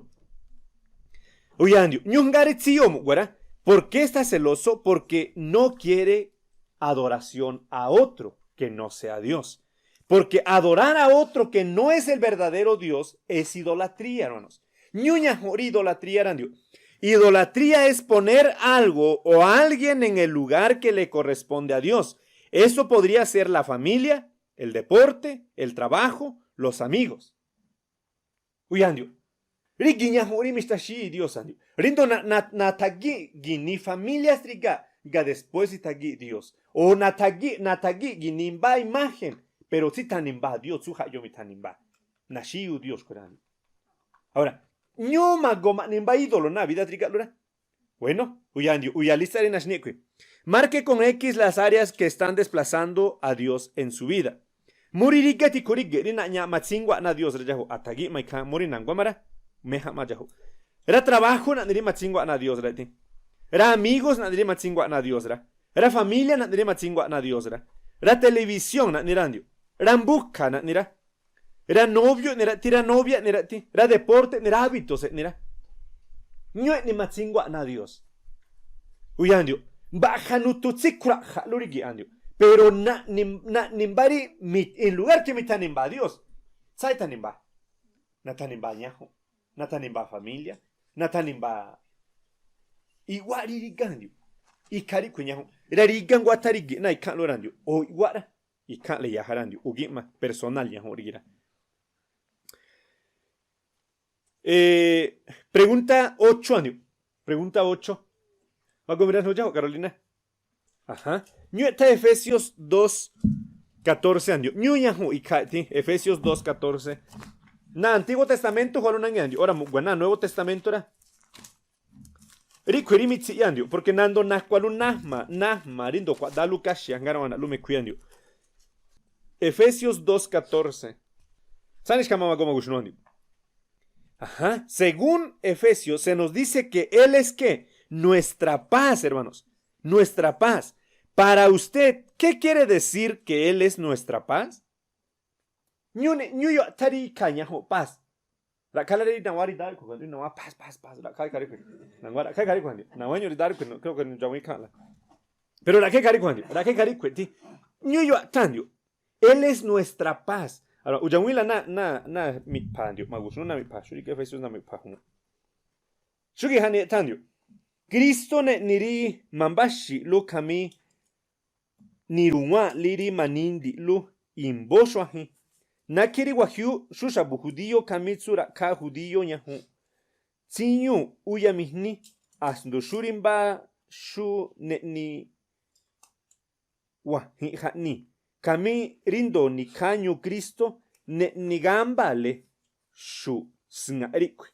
Uyandiu̱. Ñu̱ngari tsíyoo mu̱ꞌguará. ¿Por qué está celoso? Porque no quiere adoración a otro que no sea Dios. Porque adorar a otro que no es el verdadero Dios es idolatría, hermanos. Ñu̱ñaju̱ꞌ rí idolatría randiu̱. Idolatría es poner algo o alguien en el lugar que le corresponde a Dios. Eso podría ser la familia, el deporte, el trabajo, los amigos. Uyandiu̱. Rí giñaju̱ꞌ rí mixthaxíyi Dios andiu̱. Rí ndo̱ na, na, nathagíꞌ gi̱ni familias ríga̱, ga̱ después ithagíꞌ Dios. O nathagíꞌ, nathagíꞌ gi̱ni mbá imagen, pero tsítha̱ni̱ mbá Dios, tsú jaꞌyoo mitha̱ni̱ mbá. Naxíyu Dios xkue̱ rá andiu̱. Ahora, ñúú ma̱goo ma̱ꞌni mbá ídolo náa̱ vida trigáꞌlú rá. Bueno, uyandiu̱, uyalístaꞌ rí naxníꞌkhui̱. Marque con X las áreas que están desplazando a Dios en su vida. Murí rígá ti khuríge̱ꞌ rí naꞌñaꞌ matsíngua̱ꞌ náa̱ Dios rá dxáju̱, a̱tha̱gíꞌ ma ikhaa, murí na̱nguá ma rá, méja̱ ma dxáju̱. Rá trabáju̱ naꞌni rí matsíngua̱ꞌ náa̱ Dios rá eꞌthí. Rá amigos naꞌni rí matsíngua̱ꞌ náa̱ Dios rá. Rá familia naꞌni rí matsíngua̱ꞌ náa̱ Dios rá. Rá televisión naꞌni rá andiu̱. Rá mbúkha̱ naꞌni rá. Rá novio eꞌni rá eꞌthí, rá novia eꞌni rá eꞌthí, rá deporte eꞌni rá, hábitos eꞌni rá. Ñúú eꞌni matsíngua̱ꞌ náa̱ Dios. Uyandiu̱. Mbaꞌja nuthu tsíkhuraꞌja̱ꞌlú rígi̱ꞌ andiu̱. Pero naꞌni, naꞌni mbá rí mi, en lugar que mitha̱ni̱ mbá Dios. Tsáá itha̱ni̱ mbá. Natha̱ni̱ mbá ñaju̱nꞌ. Natha̱ni̱ mbá familia. Natha̱ni̱ mbá. I̱ꞌwáꞌ rí rígá andiu̱. Ikhaa ríꞌkhui̱ ñaju̱nꞌ. Rá rígá nguátha rígi̱ꞌ náa̱ ikháa̱nꞌlú randiu̱. O i̱ꞌwáꞌ rá. Ikháa̱nꞌle yaja randiu̱, ugíꞌma personal ñaju̱nꞌ rígí rá. Eh, pregunta ocho andiu̱. Pregunta ocho. Ma̱goo miranujun dxáju̱ꞌ Carolina. Ajá. Ñúú eꞌthá Efesios dos catorce andiu̱. Ñúú ñaju̱nꞌ ikhaa eꞌthí, Efesios dos catorce. Náa̱ Antiguo Testamento jualú náñaꞌ andiu̱. Ora mu̱ꞌgua̱ náa̱ Nuevo Testamento rá. Ríꞌkhui̱ rí mitsiꞌyá andiu̱, porque nando nakualú nájma̱, nájma̱ rí ndo̱ kuaꞌdáálú káxi̱, ajngára̱ wanaꞌlú mekhuíá andiu̱. Efesios dos catorce. Tsáá nixkhama ma̱goo ma̱gu̱xnúú andiu̱. Ajá. Según Efesios, se nos dice que Él es, ¿qué? Nuestra paz, hermanos. Nuestra paz. Para usted, ¿qué quiere decir que Él es nuestra paz? Ñúú ne, ñúú yuaꞌthá rí ikhaa ñaju̱nꞌ paz. Ra̱ꞌkhá la rí nawáá rí dárkhue̱, nawáá paz, paz, paz. Ra̱ꞌkhá ikhaa ríꞌkhue̱. Na̱nguá ra̱ꞌkhá ikhaa ríꞌkhue̱. Na̱nguá ñu̱ꞌ rí dárkhue̱, creo que dxawín ikháa̱nꞌla. Pero ra̱ꞌkhá ikhaa ríꞌkhue̱ andiu̱. Ra̱ꞌkhá ikhaa ríꞌkhue̱ ti. Ñúú yuaꞌthá andiu̱. Él es nuestra paz. Ara, uya wínla náa̱, náa̱, náa̱ miꞌpha̱a̱ a̱ndiu̱, ma̱gu̱xnú náa̱ miꞌpha̱a̱, xúrí ke Efesus náa̱ miꞌpha̱a̱ ju̱mu̱ꞌ. Xúgi̱ jaꞌnii eꞌthá a̱ndiu̱. Kristo neꞌni rí mambáxi̱nꞌlú khamí niruwáa̱nꞌlí rí manindi̱ꞌlú i̱mbó xuajin. Nákhí rí wajiúúꞌ xú xa̱bu̱ judíó khamí tsú ra̱ꞌkhááꞌ judíó ñajunꞌ. Tsíñúu̱ úyamijní, a̱sndo̱ xú rí mbá xú neꞌni wa̱jinꞌ jaꞌnii̱, khamí ríndo̱o nikháñuu Kristo, neꞌni gámba̱le xu̱u̱ꞌ snga̱ꞌ ríꞌkhui̱.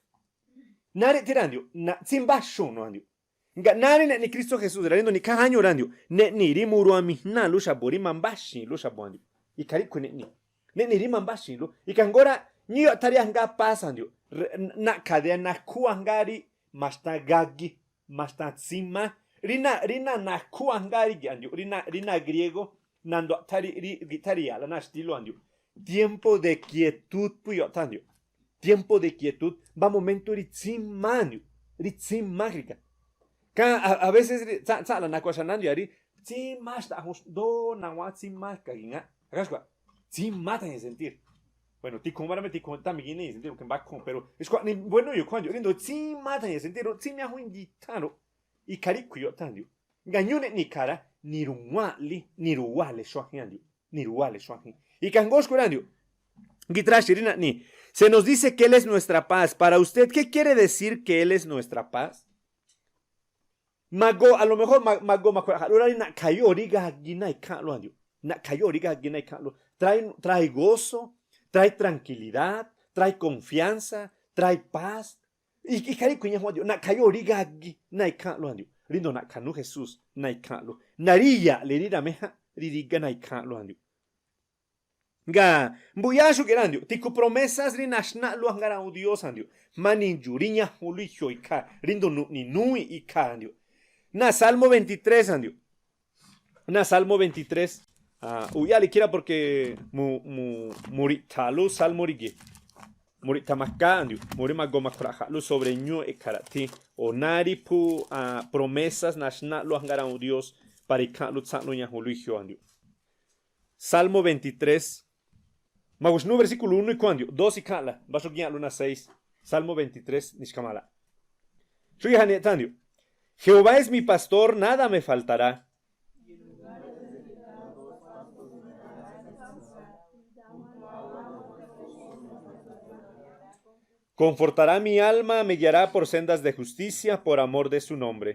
Náá riꞌ thi rá a̱ndiu̱, naꞌtsímbáxuu̱n nu a̱ndiu̱. Nga̱ꞌ náá rí neꞌni Kristo Jesús rá, ríndo̱o nikhájáñuu rá a̱ndiu̱, neꞌni̱ rí muruamijnáa̱lú xa̱bu̱ rí mambáxi̱i̱nlú xa̱bu̱ a̱ndiu̱. Ikhaa ríꞌkhui̱ neꞌni̱. Neꞌni̱ rí mambáxi̱i̱nlú. Ikhaa jngó rá, ñí iyoꞌthá rí ajngáá pás a̱ndiu̱, na̱ꞌkha̱ de nakhúa̱ ajngáá rí ma̱xta gagi, ma̱xta tsímá. Rí náa̱, rí náa̱ nakhúa̱ ajngáá rígi̱ꞌ a̱ndiu̱, rí náa̱, rí náa̱ griego, nanduaꞌthá rí, rí giꞌthá ri̱ya̱a̱ꞌla náa̱ xtílú a̱ndiu̱. Tiempo de quietud pú iyoꞌthá a̱ndiu̱. Tiempo de quietud, mbá momento rí tsímá a̱ndiu̱, rí tsímá kri̱ga̱. Kha a, a veces rí tsáa̱nꞌ, tsáa̱nꞌla nakhua̱ xanáá a̱ndiu̱, arí tsímá xta̱ꞌ jun xndóó nawáá tsímá ka̱ gi̱ŋáꞌ. Akhá xkua̱, tsímá tha̱ñe̱ sentir. Bueno, tikhuun má rá, mé tikhuun tá miginé sentir, porque mbákhúu̱n, pero xkua̱ꞌnii buenú yo̱o̱ khúa̱n a̱ndiu̱, rí ndo̱ tsímá tha̱ñe̱ sentir ru, tsímá jun ingitháa̱n ru. Ikhaa ríꞌkhui̱ iyoꞌthá a̱ndiu̱. Nga̱ ñúúꞌ neꞌni̱ ikhaa̱ rá, niruwáa̱nꞌlí, niruwáa̱le xuajin a̱ndiu̱. Niruwáa̱le xuajin. Ikhaa jngó xkua̱ rá a̱ndiu̱. Ngi̱traxi̱ rí naꞌnii̱. Se nos dice que Él es nuestra paz. Para usted, ¿qué quiere decir que Él es nuestra paz? Ma̱goo, a lo mejor, ma-, ma̱goo ma̱khua̱ra̱ꞌja̱ꞌlú rá rí na̱ꞌkha̱yóo̱ rí gagi náa̱ ikháa̱nꞌlú a̱ndiu̱. Na̱ꞌkha̱yóo̱ rí gagi náa̱ ikháa̱nꞌlú. Trae, trae gozo, trae tranquilidad, trae confianza, trae paz. Ik-, ikhaa ríꞌkhui̱ ñajuun a̱ndiu̱, na̱ꞌkha̱yóo̱ rí gagi náa̱ ikháa̱nꞌlú a̱ndiu̱. Ríndoo̱ na̱ꞌkha̱nú Jesús náa̱ ikháa̱nꞌlú. Naríya̱ꞌle rí raméjánꞌ rí rígá náa̱ ikháa̱nꞌlú a̱ndiu̱. Nga̱ mbu̱yáá xúge̱ꞌ rá a̱ndiu̱, tikhu promesas rí naxnáꞌlú ajngára̱ꞌu̱ Dios a̱ndiu̱, má nindxu̱u̱ rí ñajunlú i̱jioo̱ ikhaa̱, ríndo̱o nuꞌni̱ núwíi̱nꞌ ikhaa̱ a̱ndiu̱. Náa̱ Salmo veintitrés a̱ndiu̱. Náa̱ Salmo veintitrés, ah, uꞌyáꞌ le ikhí rá, porque mu, mu, mu riꞌtha̱a̱lú Salmo rígi̱. Mu riꞌtha̱ ma̱káá a̱ndiu̱, mu rí ma̱goo ma̱khua̱ra̱ꞌja̱ꞌlú sobre ñúúꞌ e̱kha̱ra̱ꞌthí, o̱ náá rí phú, ah, promesas naxnáꞌlú ajngára̱ꞌu̱ Dios para ikháa̱nꞌlú tsáa̱nꞌlú ñajunlú i̱jioo̱ a̱ndiu̱. Salmo veintitrés. Ma̱gu̱xnúú versículo uno ikhúún a̱ndiu̱, dos ikháa̱nꞌla, mbá xógía̱nꞌlú náa̱ seis. Salmo veintitrés, nixkamala. Xúge̱ꞌ jaꞌnii eꞌthá a̱ndiu̱. Jehová es mi pastor, nada me faltará. Confortará mi alma, me guiará por sendas de justicia por amor de su nombre.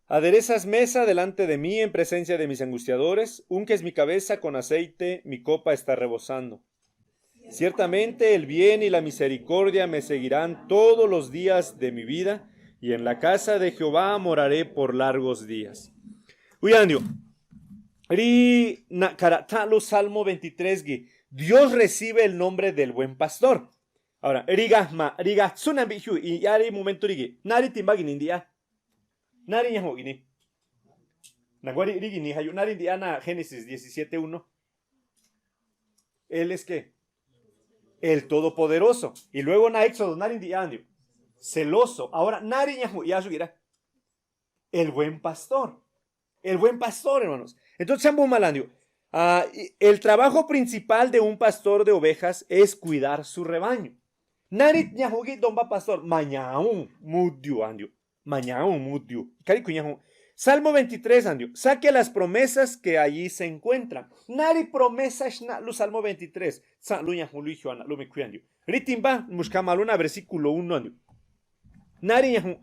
Aderezas mesa delante de mí en presencia de mis angustiadores, unges mi cabeza con aceite, mi copa está rebosando. Ciertamente el bien y la misericordia me seguirán todos los días de mi vida, y en la casa de Jehová moraré por largos días. Uya̱ndio, rí na̱ꞌkha̱ra̱ꞌtháꞌlú Salmo veintitrés gi, Dios recibe el nombre del buen pastor. Ahora, ríga jma̱, ríga tsú nambiꞌjiuu̱ i̱ꞌyá rí momento rígi̱, náá rí timbá gi̱ni ndiꞌyá. Náá rí ñajuun gi̱ni. Naguá rí, rí gi̱ni jayuꞌ, náá rí ndiꞌyá náa̱ Génesis diecisiete uno. Él es qué? El Todopoderoso. Y luego náa̱ Éxodo, náa̱ rí ndiꞌyá a̱ndiu̱. Celoso. Ahora, náa̱ rí ñajuun i̱ꞌyá xúgi̱ꞌ rá. El buen pastor. El buen pastor, hermanos. Entonces, chámbu mala̱ndiu̱. Ah, y el trabajo principal de un pastor de ovejas es cuidar su rebaño. Náa̱ rí ñajuun gíꞌdoo mbá pastor, maña̱wúu̱n mudiu̱ a̱ndiu̱. Maña̱wúu̱n mudiu̱. Ikhaa ríꞌkhui̱ ñajuun. Salmo veintitrés a̱ndiu̱. Saque las promesas que allí se encuentran. Náa̱ rí promesa xnáꞌlú Salmo veintitrés. Tsáa̱nꞌlú ñajunlú i̱jioo̱ ana̱ꞌlú mi̱khui̱ a̱ndiu̱. Rí timbá, muxkha̱ ma̱lú náa̱ versículo uno a̱ndiu̱. Náa̱ rí ñajuun.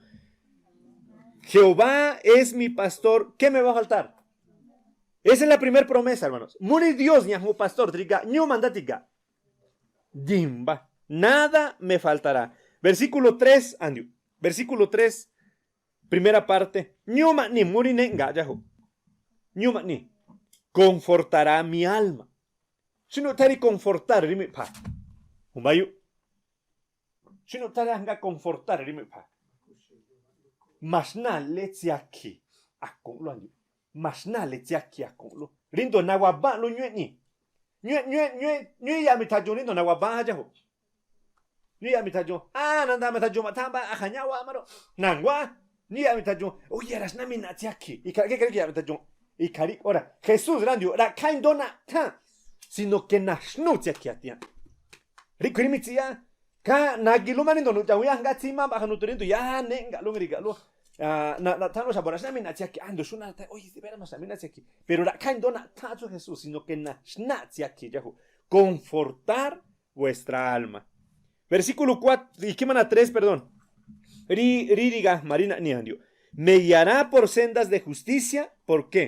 Jehová es mi pastor, ¿qué me va a faltar? Esa es la primera promesa, hermanos. Mú rí Dios ñajuun pastor tigaꞌ, ñúú mandá tigaꞌ. Dimbá. Nada me faltará. Versículo tres a̱ndiu̱. Versículo tres. Primera parte. Ñúú ma̱ꞌni mú rí néꞌnga̱a̱ꞌ dxájuꞌ. Ñúú ma̱ꞌni. Confortará mi alma. Xí nuꞌthá rí confortar rí miꞌpha̱a̱. Ju̱mbáyúꞌ. Xí nuꞌthá rí ajngáá confortar rí miꞌpha̱a̱. Ma̱xnáa̱le tsiakhi̱ a̱ku̱nꞌlú a̱ndiu̱. Ma̱xnáa̱le tsiakhi̱ a̱ku̱nꞌlú. Ríjndo̱o nawabánꞌlú ñúú eꞌni̱. Ñúú, ñúú, ñúú, ñúú iya mi̱tha̱dxu̱un ríjndo̱o nawabánꞌ dxájuꞌ. Ñu yaꞌ mitha̱dxu̱un. Á, nandaaꞌ mitha̱dxu̱un ma̱ꞌthá mbá, a̱ja̱ ñáwáꞌ maroꞌ. Na̱nguá. Ñu yaꞌ mitha̱dxuu̱n. Óyera, xná mina̱ꞌ tsiakhi̱. Ikha, ikha, ikha yaꞌ mitha̱dxuu̱n. Ikha ríꞌ, ora, Jesús rá, ndiuꞌ, ra̱ꞌkha̱ i̱ ndoo naꞌthá, sino que naxnúú tsiakhi̱ athia̱a̱n. Ríꞌkhui̱ rí mitsiꞌyá. Kha nagi lú má ríndo̱o nu̱dxa̱wíí ajngátsí má mbaꞌja nuthu ríndo̱o yáá nehꞌ ngaꞌlú, ngi̱ri̱gaꞌlú. Naꞌthá lú xa̱bo̱ rá, xná mina̱ꞌ tsiakhi̱. Á, ndu xú naꞌthá, óye, de veras ma̱xná mina̱ꞌ tsiakhi̱. Pero ra̱ꞌkha̱ i̱ ndoo naꞌthá atsú Jesús, sino que naxná tsiakhi̱ dxáju̱. Confortar vuestra alma. Versículo cuatro, ikhí ma̱na tres, perdón. Rí, rí rigajma rí naꞌni a̱ndiuꞌ. Me guiará por sendas de justicia. ¿Por qué?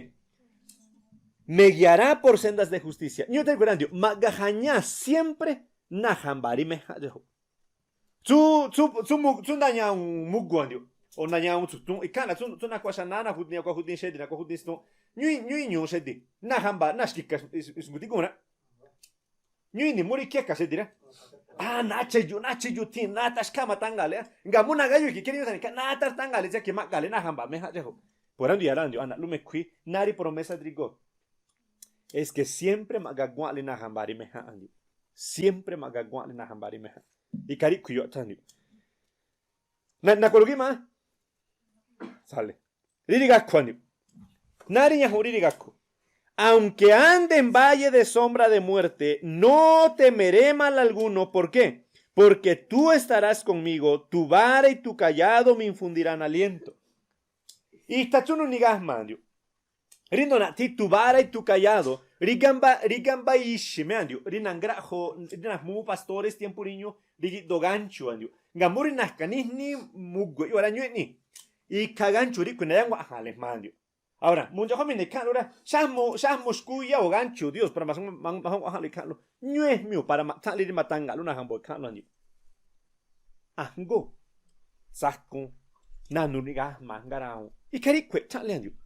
Me guiará por sendas de justicia. Ñu̱ꞌ térku rá a̱ndiuꞌ. Ma̱ꞌga jañáa̱ siempre náa̱ jambaa rí méjánꞌ dxáju̱. Tsú, tsú, tsú mu, tsú ndañawuun mugua a̱ndiuꞌ. O ndañawuun tsu̱túún. I̱kha̱ꞌla tsú, tsú nakua̱ xanáá, nakua̱ judíín xedi̱, nakua̱ judíín stuún. Ñúú, ñúú i̱ñu̱u̱ xedi̱. Náa̱ jambaa, náa̱ xki̱ka̱, is, isngu̱ti̱gúu̱n rá. Ñúú i̱ni̱ múrí kiéka̱ xedi̱ rá. Á, náa̱ chayu, náa̱ chayu thi̱i̱n, náa̱ taxkhá ma̱tanga̱le. Nga̱ mú nagáyu̱ i̱ki̱ kériñu tha̱ni̱, náa̱ tartanga̱le tsiakhi̱ ma̱ꞌga̱le náa̱ jambaa méjánꞌ dxáju̱. Pora̱ndú ya̱ráa̱ a̱ndiuꞌ, ana̱ꞌlú mekhui̱, náá rí promesa drígóo̱. Es que siempre ma̱ꞌga guáꞌli náa̱ jambaa rí méjánꞌ a̱ndiuꞌ. Siempre ma̱ꞌga guáꞌli náa̱ jambaa rí méjánꞌ. Ikha ríꞌkhui̱ yuaꞌthá a̱ndiuꞌ. Na, nakua̱r gíꞌma. Sale. Rí rigakhu a̱ndiuꞌ. Náá rí ñajuun rí rigakhu. Aunque ande en valle de sombra de muerte, no temeré mal alguno. ¿Por qué? Porque tú estarás conmigo, tu vara y tu cayado me infundirán aliento. I̱tha̱ tsú nuni gajma a̱ndiuꞌ. Rí ndo̱na̱ꞌ thi tu vara y tu cayado, rígá mbá, rígá mbá ixi̱ me a̱ndiuꞌ, rí nangraꞌjo, rí najmúú pastores tiempo ríñú, rí gíꞌdoo gánchu̱ a̱ndiuꞌ. Nga̱ mú rí na̱ka̱ níjní mugu̱ eꞌyóꞌ rá, ñúú eꞌni. Ikhaa gánchu̱ ríꞌkhui̱ nayángua a̱ja̱a̱nle jma̱a a̱ndiuꞌ. Ahora, mu ndxaꞌjó mi ne̱ ikháa̱nꞌlú rá, xájmu, xájmu xkúyáo̱ gánchu̱ Dios para ma̱xnguáxa̱nꞌlú ikháa̱nꞌlú. Ñúú ejmiu̱ para ma̱ꞌthánꞌlí rí matanga̱ꞌlú náa̱ jambo̱o̱ ikháa̱nꞌlú a̱ndiuꞌ. Ajngóo̱, tsakun, nanuꞌ niꞌga̱, ma̱jngarawuun. Ikhaa ríꞌkhui̱ eꞌthánꞌlí a̱ndiuꞌ.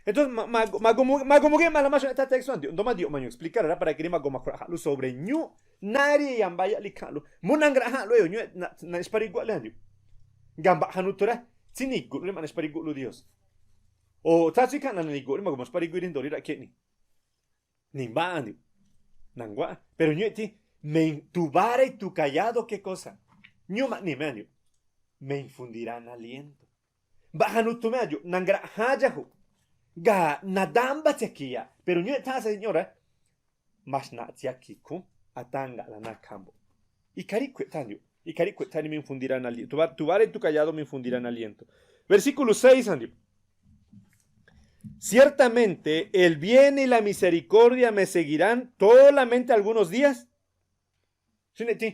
Entonces, ma, ma, ma̱gu̱ma, ma̱gu̱ma gíꞌma la má xúꞌ eꞌthá texto a̱ndiuꞌ, ndóó má diuꞌ mañu̱u̱ explicar rá para que rí ma̱goo ma̱khrua̱ꞌja̱ꞌlú sobre ñúú, náá rí yambáyáꞌlí ikháa̱nꞌlú. Mú nangraꞌjanꞌlú e̱yo̱o̱ ñúú, naꞌ, naꞌ, naꞌ, xparíguaꞌlí a̱ndiuꞌ. Nga̱ mba̱ꞌjanutu rá, tsíni̱gu̱ꞌlú rí ma̱ꞌ naxparíguꞌlú Dios. O tsáa̱ tsú ikháa̱nꞌ na̱ni̱gu̱ꞌ rí ma̱goo ma̱xparíguí rí ndo̱ rí ra̱ꞌkhí eꞌni. Nimbá a̱ndiuꞌ. Na̱nguá. Pero ñúú eꞌthí, me in, tu vara y tu cayado, ¿qué cosa? Ñúú ma̱ꞌni me a̱ndiuꞌ. Me infundirán aliento. Mba̱ꞌjanutu me a̱ndiuꞌ, nangraꞌján dxáju̱ꞌ. Ga̱ nadámbá tsiakhi̱ya̱. Pero ñúú eꞌthá, Señor rá. Ma̱xnaꞌ tsiakhi̱ ikhúún, atanga̱ꞌla náa̱ khambo̱ꞌ. Ikhaa ríꞌkhui̱ eꞌthá a̱ndiuꞌ. Ikhaa ríꞌkhui̱ eꞌthá rí me infundirán aliento. Tu va, tu vara y tu cayado me infundirán aliento. Versículo seis a̱ndiuꞌ. Ciertamente el bien y la misericordia me seguirán solamente algunos días. Xúni̱ eꞌthí.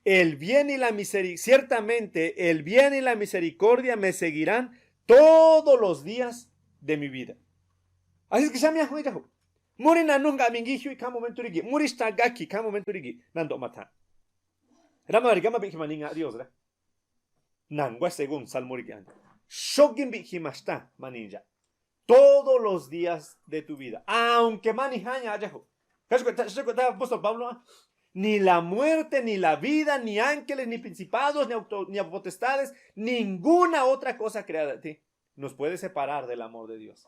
El bien y la miseri-, ciertamente el bien y la misericordia me seguirán todos los días de mi vida. Así es que xámia̱ jué dxáju̱ꞌ. Mú rí nanújngaa mingíjiú ikhaa momento rígi̱ꞌ, mú rí xtha gákhi̱ ikhaa momento rígi̱ꞌ, nando̱ꞌ ma̱tha̱a̱nꞌ. Ráma rá, rigá má biꞌji ma̱niŋa̱ꞌ Dios rá. Na̱nguá según Salmo rígi̱ꞌ a̱ndiuꞌ. Xógíꞌ mbiꞌji ma̱xtá ma̱ni̱dxa̱ꞌ. Todos los días de tu vida. Aunque má nijáñaꞌ dxáju̱ꞌ. Xáxkue̱ꞌthá, xáxkue̱ꞌthá apóstol Pablo, ¿ah? Ni la muerte, ni la vida, ni ángeles, ni principados, ni auto-, ni potestades, ninguna otra cosa creada, ti, nos puede separar del amor de Dios.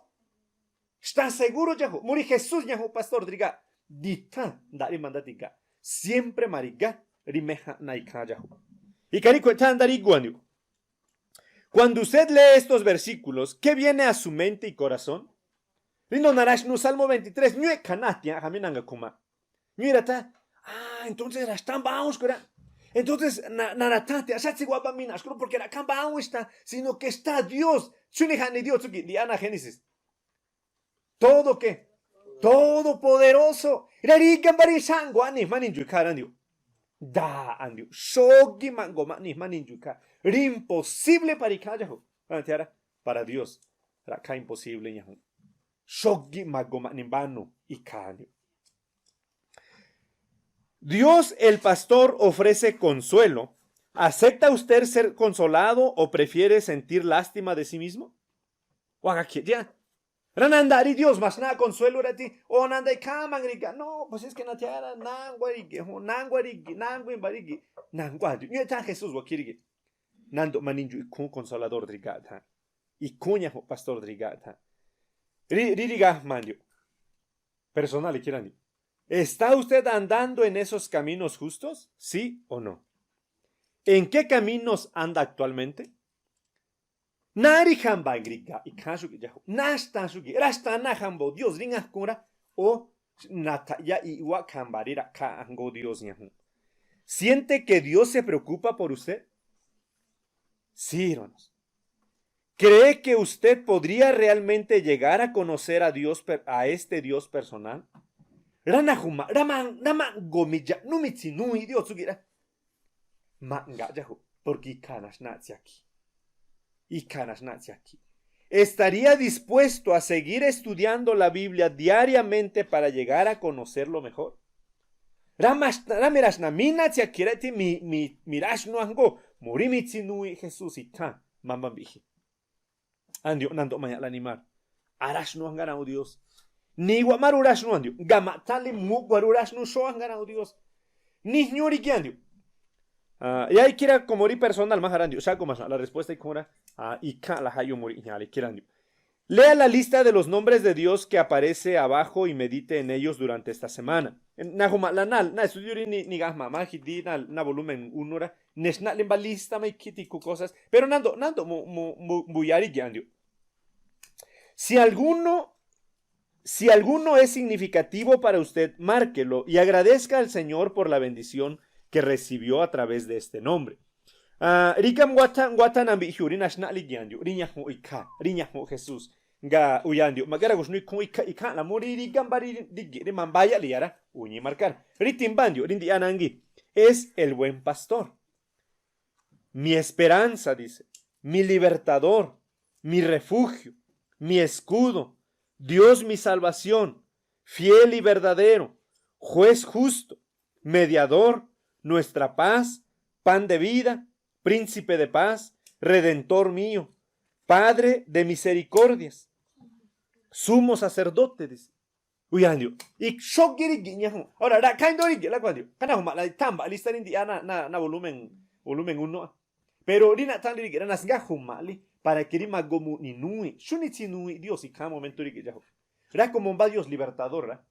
Xtha seguro dxáju̱ꞌ, mú rí Jesús ñaju̱ꞌ pastor drígaꞌ, di̱tha̱ nda̱ꞌ rí mandá tigaꞌ. Siempre ma̱ri̱gá rí méja̱nꞌ náa̱ ikháán dxáju̱ꞌ. Ikhaa ríꞌkhui̱ eꞌthá nda rígu a̱ndiuꞌ. Cuando usted lee estos versículos, ¿qué viene a su mente y corazón? Rí ndo̱ naraxnuꞌ Salmo veintitrés, ñúú eꞌkha̱ náa̱ thia̱a̱nꞌ ja mi nanga khuma̱. Ñúú i̱ rathá, ah, entonces raxtá mbáwún xkui̱ rá. Entonces, na, narathá thia̱a̱nꞌ, xátsi̱ waba mina̱ꞌ xkui̱ rá, porque ra̱ꞌkhá mbáwún ixtha, sino que xtha Dios. Tsu̱ni̱ jaꞌni Dios tsúgi̱ꞌ, diꞌá na Génesis. Todo qué? Todopoderoso. Rá ríga mbá rí xáꞌngo̱ a̱ꞌni̱ jmá ni̱dxu̱ ikháa̱ rá a̱ndiuꞌ. Daaꞌ a̱ndiuꞌ. Xógíꞌ ma̱ꞌngo̱ ma̱ꞌni̱ jmá ni̱dxu̱ ikháa̱. Rí imposible para ikháán dxáju̱ꞌ. Para Dios, ra̱ꞌkhá imposible ñaju̱ꞌ. Xógíꞌ ma̱ꞌngo̱ ma̱ꞌni̱ mbánu̱ ikhaa a̱ndiuꞌ. Dios el pastor ofrece consuelo. ¿Acepta usted ser consolado o prefiere sentir lástima de sí mismo? Wágakhiaꞌ dxíaꞌ. Rá, nanda rí Dios ma̱xnáꞌ consuelo rá ti, o nanda ikháán ma ngriga̱ꞌ, no, pues es que nathia̱ra, nángua rígi̱ꞌ, nángua rígi̱ꞌ, nángua i̱mba̱ rígi̱ꞌ, na̱nguá a̱ndiuꞌ. Ñúú eꞌthá Jesús wakhí rígi̱ꞌ. Nando̱ꞌ ma ni̱dxu̱ꞌ ikhúún consolador drígaꞌ tha̱a̱nꞌ. Ikhúún ñaju̱ꞌ pastor drígaꞌ tha̱a̱nꞌ. Rí, rí, ríga̱ jma̱a a̱ndiuꞌ. Personal ikhí rá a̱ndiuꞌ. ¿Está usted andando en esos caminos justos? ¿Sí o no? ¿En qué caminos anda actualmente? Nari jamba griga ikhan shugi yahu. Nashta shugi. Rashta na jambo Dios ringa kura. O nata ya iwa kamba rira ka ango Dios yahu. ¿Siente que Dios se preocupa por usted? Sí, hermanos. ¿Cree que usted podría realmente llegar a conocer a Dios, per- a este Dios personal? Rana juma, raman, raman gomi ya, numi tsi nui Dios sugira. Ma nga yahu, porque ikana shna tsiaki. Ikana shna tsiaki. ¿Estaría dispuesto a seguir estudiando la Biblia diariamente para llegar a conocerlo mejor? Ramash-, ramirashna mina tsiaki reti mi, mi, mirashnu ango, muri mi tsi nui Jesús ikha, mamba bihi. Andio, nando maña la animar. Arashnu angana u Dios. Ni wa maru rashnu andio. Gama tali mu wa ru rashnu sho angana u Dios. Ni ñuri gi andio. Ah, ya ikira como ri personal maharandio. Sa como la respuesta ikura. Ah, ika la hayo muri ña le kirandio. Lea la lista de los nombres de Dios que aparece abajo y medite en ellos durante esta semana. Na juma la na, na estudio ri ni, ni gahma, ma hidi na, na volumen uno ra. Neshna limba lista ma ikiti ku cosas. Pero nando, nando mu, mu, mu, mu yari gi andio. Si alguno, si alguno es significativo para usted, márquelo y agradezca al Señor por la bendición que recibió a través de este nombre. Ah, rikam wata, wata nambi hiuri nashna li gi andio. Riña hu ikha, riña hu Jesús. Nga uyandio, magara gushnu ikhu ikha, ikha la muri rigam bari rigi, ri mambaya li yara, uñi marcar. Ri timbandio, rindi anangi. Es el buen pastor. Mi esperanza, dice, mi libertador, mi refugio, mi escudo, Dios mi salvación, fiel y verdadero, juez justo, mediador, nuestra paz, pan de vida, príncipe de paz, redentor mío, padre de misericordias, sumo sacerdote, dice. Uyandio, ik shogiri gi ñahu. Ahora, ra kaindo ri gi la kuandio. Kana huma la tamba lista rindi ana, na, na volumen, volumen uno. Pero rina tan ri gi ra nasga huma li para que ri magomu ni nui. Shuni tsi nui Dios y cada momento ri gi yahu. Ra como un va Dios libertador, ra.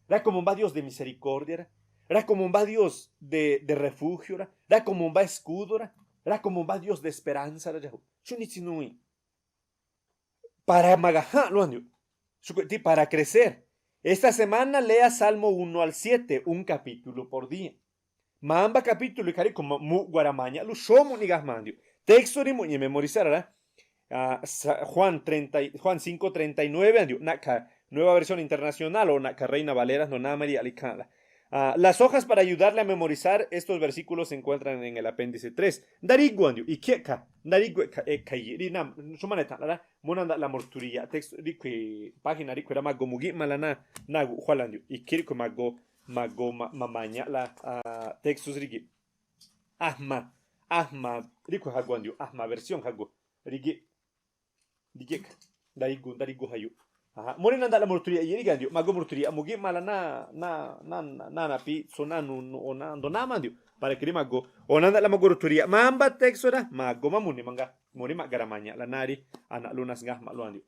Ra como un va Dios de misericordia, ra. Ra como un va Dios de, de refugio, ra. Ra como un va escudo, ra. Ra como un va Dios de esperanza, ra yahu. Shuni tsi nui. Para magaha luandio. Shukuti para crecer. Esta semana lea Salmo uno al siete, un capítulo por día. Mamba capítulo ikari kuma mu guaramaña lu shomu ni gahmandio. Texto ri mu ñe memorizar, ra. Ah, Sa- Juan treinta y- Juan cinco treinta y nueve andio. Naka Nueva Versión Internacional o naka Reina Valera no namari alikala. Ah, las hojas para ayudarle a memorizar estos versículos se encuentran en el apéndice tres. Ndarigu andio, ikieka, ndarigu eka, eka yi, ri na, shumane ta la, muna nda la morturia, texto, ri kwe, página ri kwe ra mago mugi malana, nagu jualandio, ikiri kwe mago, mago ma, mamaña la, ah, textos rigi. Ahma, ahma, ri kwe hago andio, ahma versión hago, rigi. Digiek. Ndarigu, ndarigu hayu. Aha. Mori nanda la morturia yiri gandio. Mago morturia mugi mala na, na, na, na, na, na pi, so na, nu, nu, o na, ndo na mandio. Para que ri mago. O nanda la mago morturia. Mamba texto ra. Mago mamuni manga. Mori magaramaña la nari. Ana lunas nga maluandio.